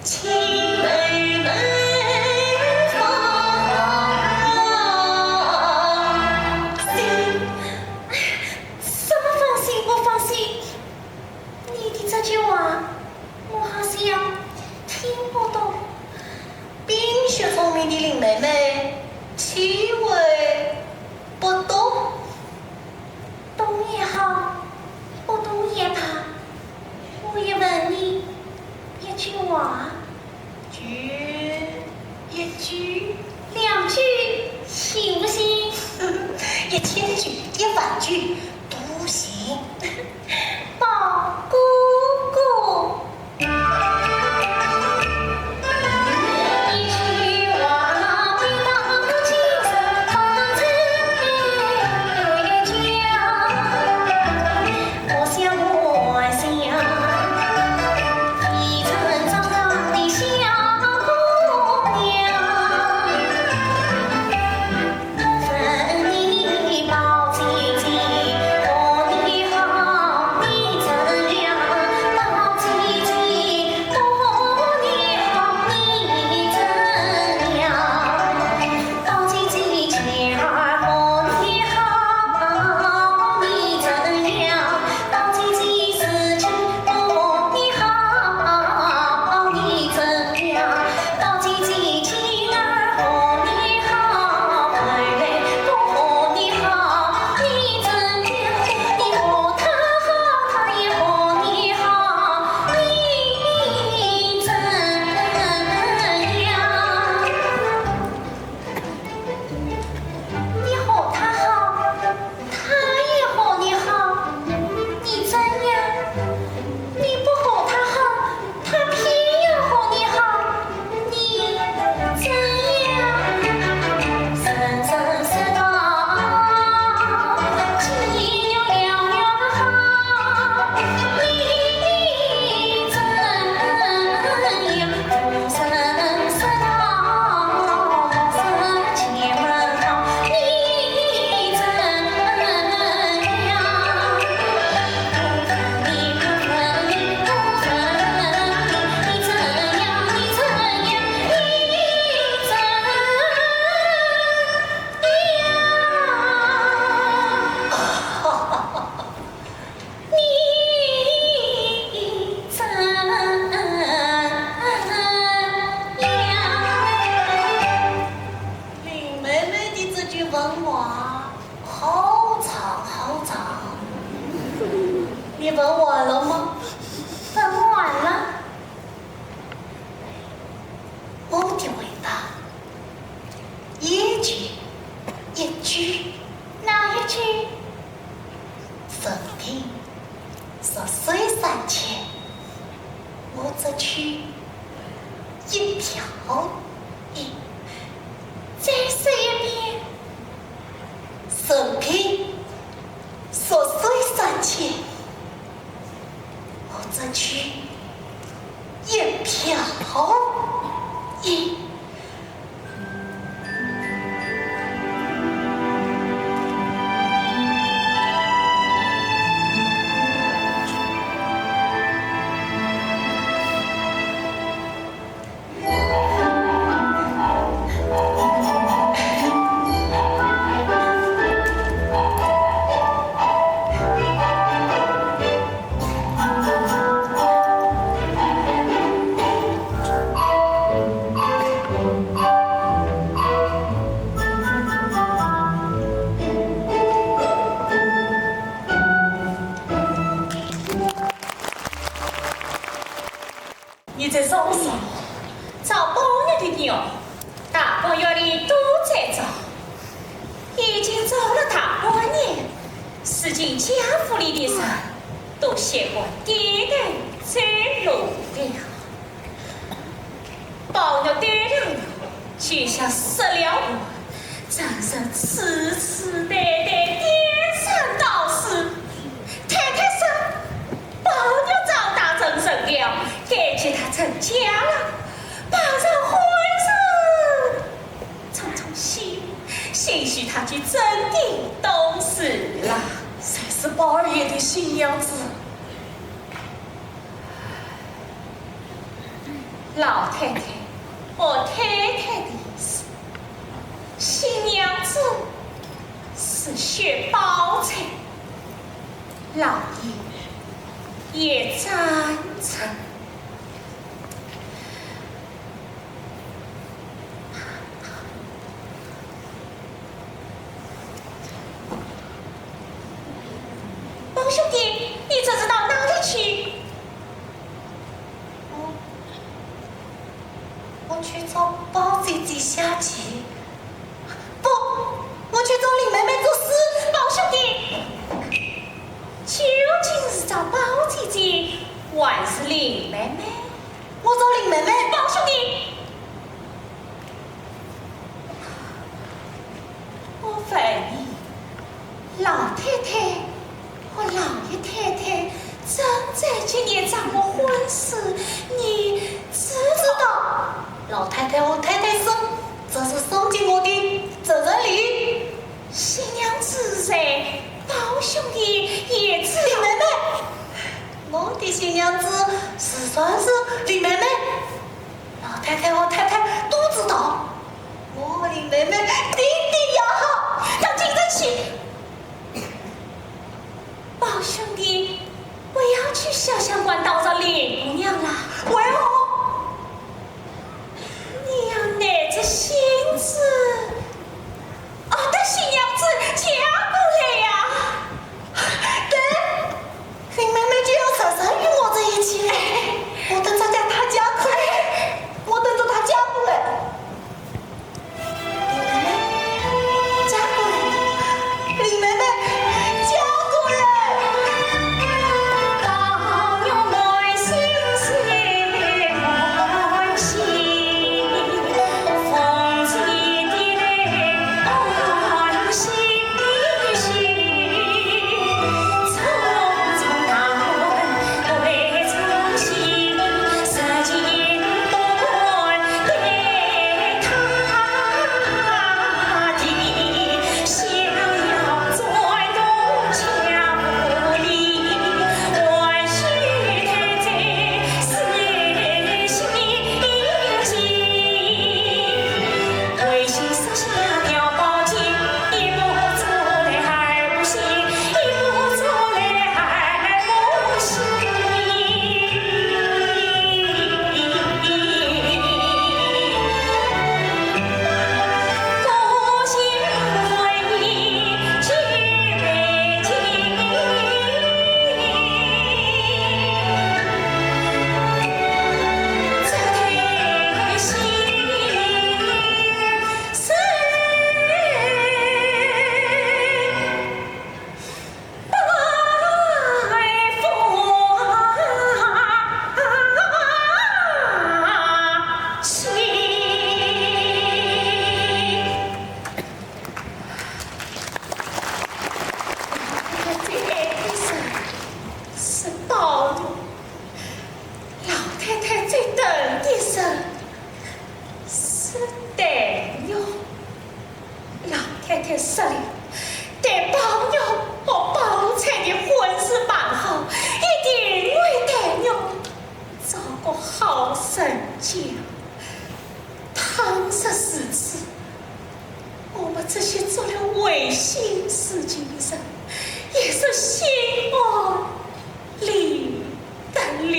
什么放心不放心？你的这句话，我好像听不懂。冰雪聪明的林妹妹，岂会不懂？懂也好，不懂也罢，我也问你一句话。 句，一句，两句，行不行？一千句，一万句，都行。宝哥哥。的回答，一句一句，哪一句？ 人品，十岁三千，我只取一瓢饮。再说一遍，人品，十岁三千，我只取一瓢饮。 你在做什么？找宝玉的肉，大观园里都在找，已经找了大半年，如今贾府里的人都晓得点头走路了。宝玉对了，就像失了魂，整日痴痴呆呆，颠三倒四。太太说，宝玉长大成人了，该接他成家了，碰上婚事，冲冲喜，兴许他就真的懂事了。谁是宝玉的新娘子？ 老太太和太太的意思，新娘子是薛宝钗，老爷也赞成。 宝兄弟，你这是到哪里去？我，我去找宝姐姐下棋。不，我去找林妹妹作诗。宝兄弟，究竟是找宝姐姐，还是林妹妹？我找林妹妹。宝兄弟， 我问你，老太太和老爷太太正在今夜掌过婚事，你知不知道？老太太和太太说，这是送给我的成人礼。新娘子是谁？宝兄弟也知道。林妹妹，我的新娘子自然是林妹妹。 老太太和太太都知道，我和林妹妹定定要好。到京城去。宝兄弟，不要去潇湘馆打扰林姑娘了。为何？你要耐着性子。 哦，等新娘子嫁过来呀。对，林妹妹就要常常与我在一起。我的这家她家人讲，倘若如此，我们这些做了违心事情的人，也是心安理得了。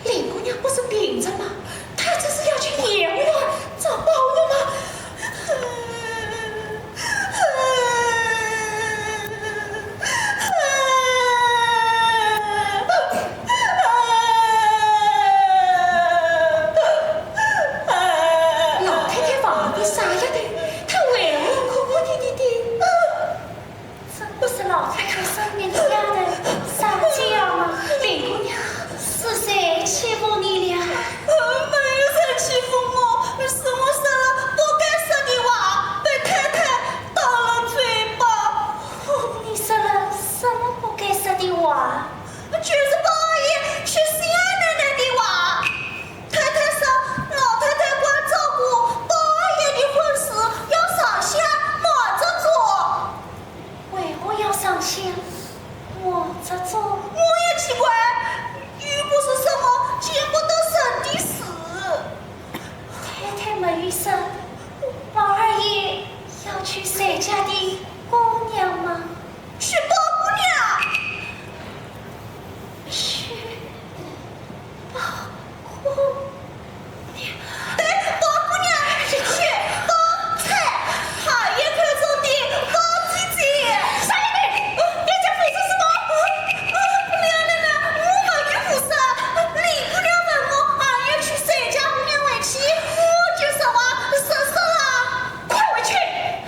林姑娘不是病着吗？她这是要去医院找包玉吗？ 老太太望仔啥呀的，她为何哭哭啼啼的？这不是老太太生病的丫头撒娇吗？林姑娘，是谁欺负你了？没有人欺负我，是我说了不该说的话，被太太打了嘴巴。你说了什么不该说的话？ 就是包二爷去寻二奶奶的话。太太说，老太太管照顾，包二爷的婚事要上香，瞒着做。为何要上香，瞒着做？我也奇怪，又不是什么见不得人的事。太太没有说，包二爷要娶谁家的姑娘吗？ 娶包姑娘。娶包姑娘。对，包姑娘，娶包菜，好一口中的包姐姐。啥人？你讲胡说什么？啊，啊，娘娘娘，我没有胡说。林姑娘问我，二爷娶谁家姑娘为妻，我就说话，说说了。快回去！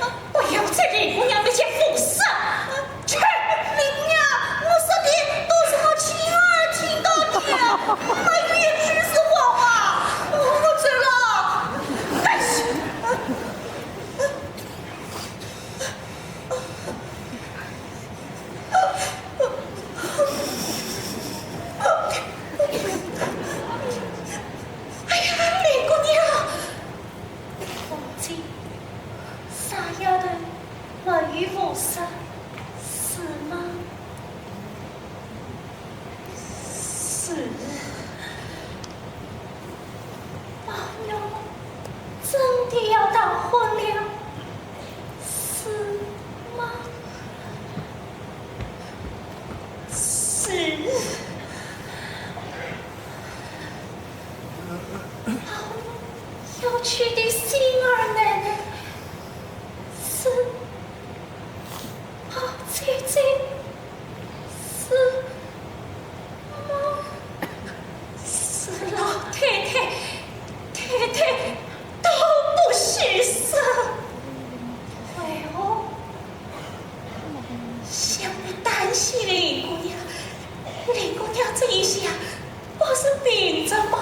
啊， 不要在林姑娘面前胡说！去！林姑娘，我说的都是我亲耳听到的，没有一句是谎话。我，我走了。哎呀！哎呀，林姑娘！ 凤姐，傻丫头，没有胡说，是吗？是。宝玉真的要当婚了，是吗？是。 要娶的新二奶奶是宝姐姐，是吗？是老太太、太太都不许说。为何？ 想必担心林姑娘，林姑娘这一下不是病着吗？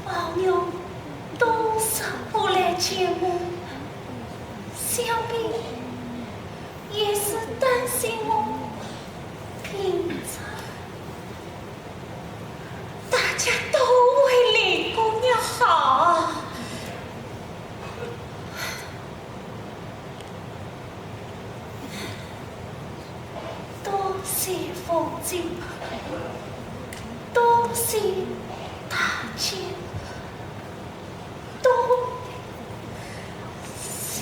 宝玉都上不来见我，想必也是担心我病着。 大家都为林姑娘好，多谢凤姐，多谢大家，多谢。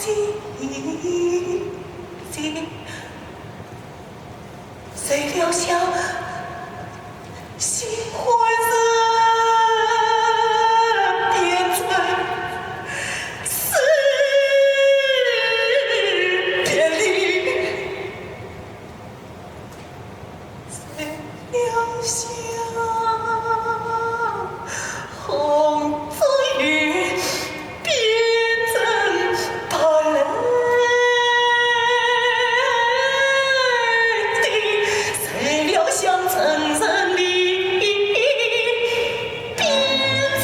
谁料想，心肝人变成水变离。 谁料想，红烛夜变成白泪滴，谁料想，春日里变成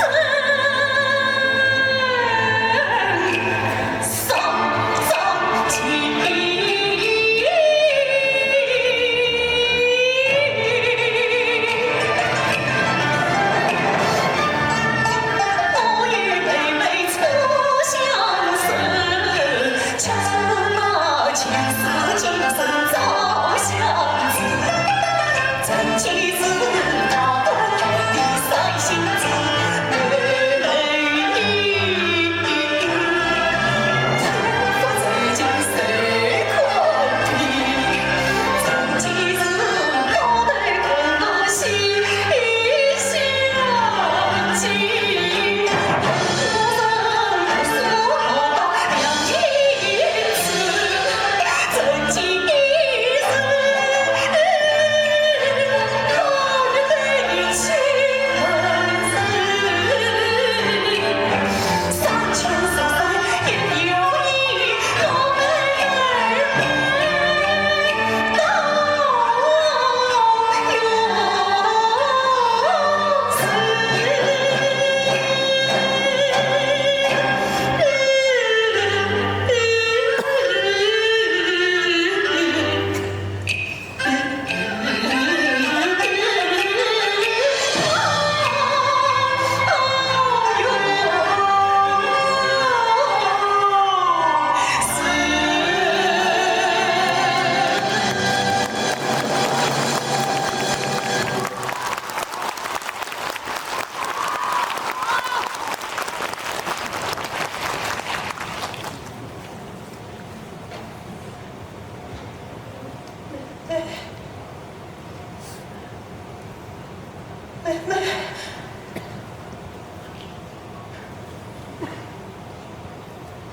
妹妹，妹妹，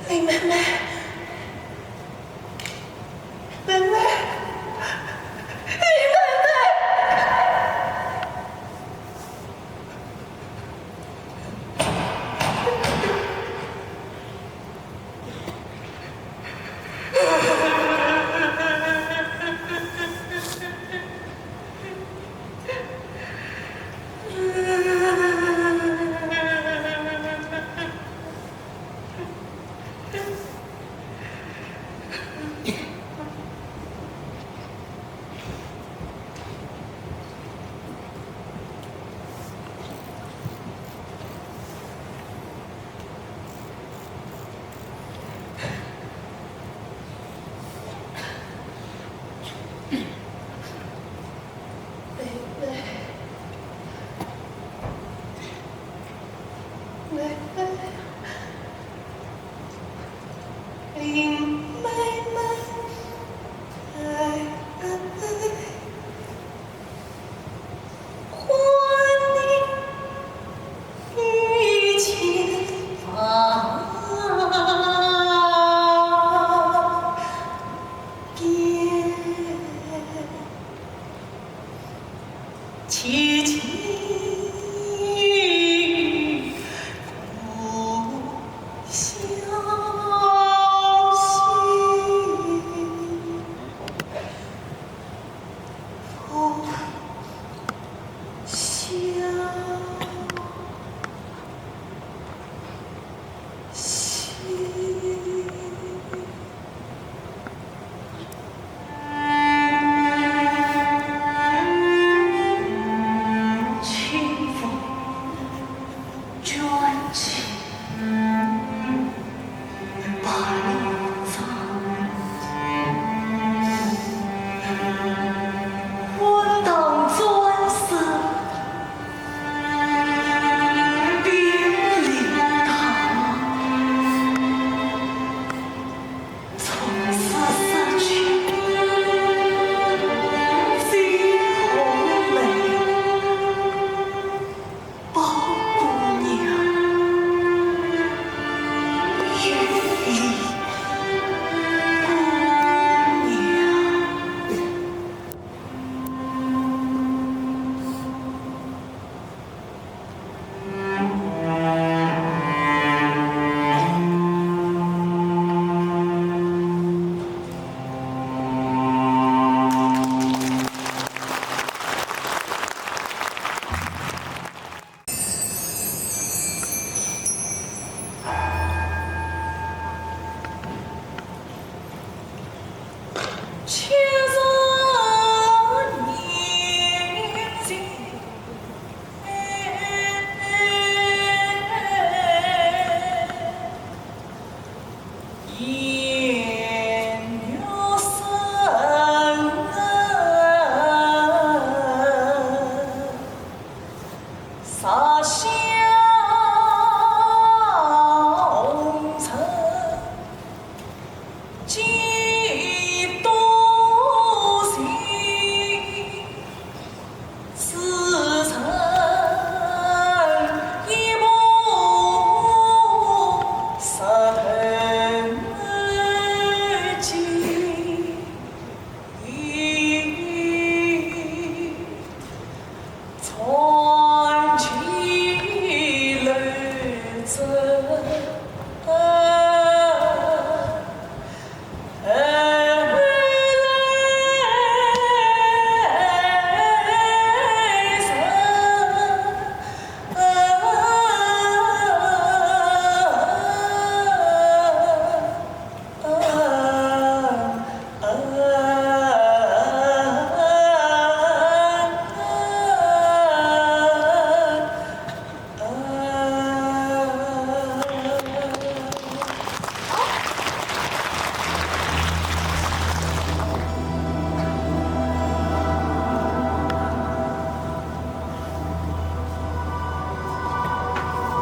林妹妹，妹妹，林妹妹。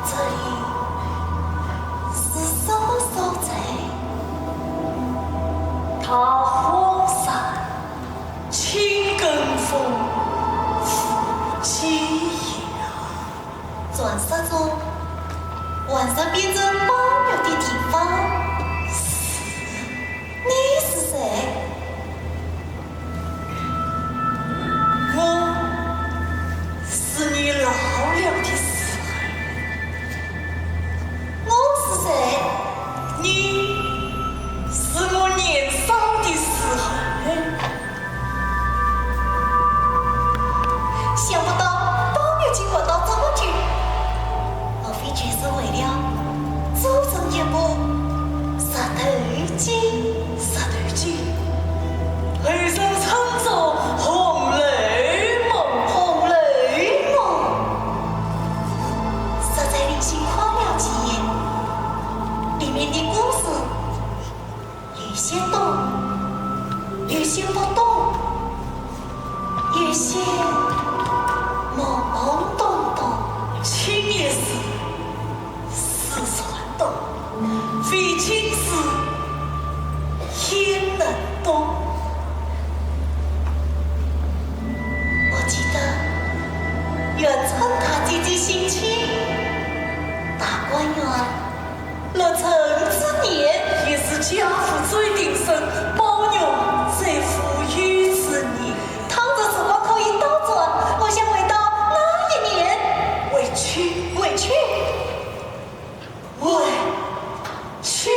这里是什么所在？桃花潭，青埂峰，无际遥。传说中，晚上变成猫奴的地方。 你是谁？我是你老了的时候。我是谁？你是我年少的时候。 想不到宝玉竟活到这么久，莫非就是为了做这一部《石头记》？《石头记》，后人称作《红楼梦》。《红楼梦》，实在零星看了几眼，里面的故事 有些懂，有些不懂，有些懵懵懂懂。青眼是自然懂，非青是也能懂。我记得元春她姐姐省亲，大观园 落成之年，也是贾府最鼎盛，宝玉最富裕之年。倘若时光可以倒转，我想回到那一年。回去，回去，回去。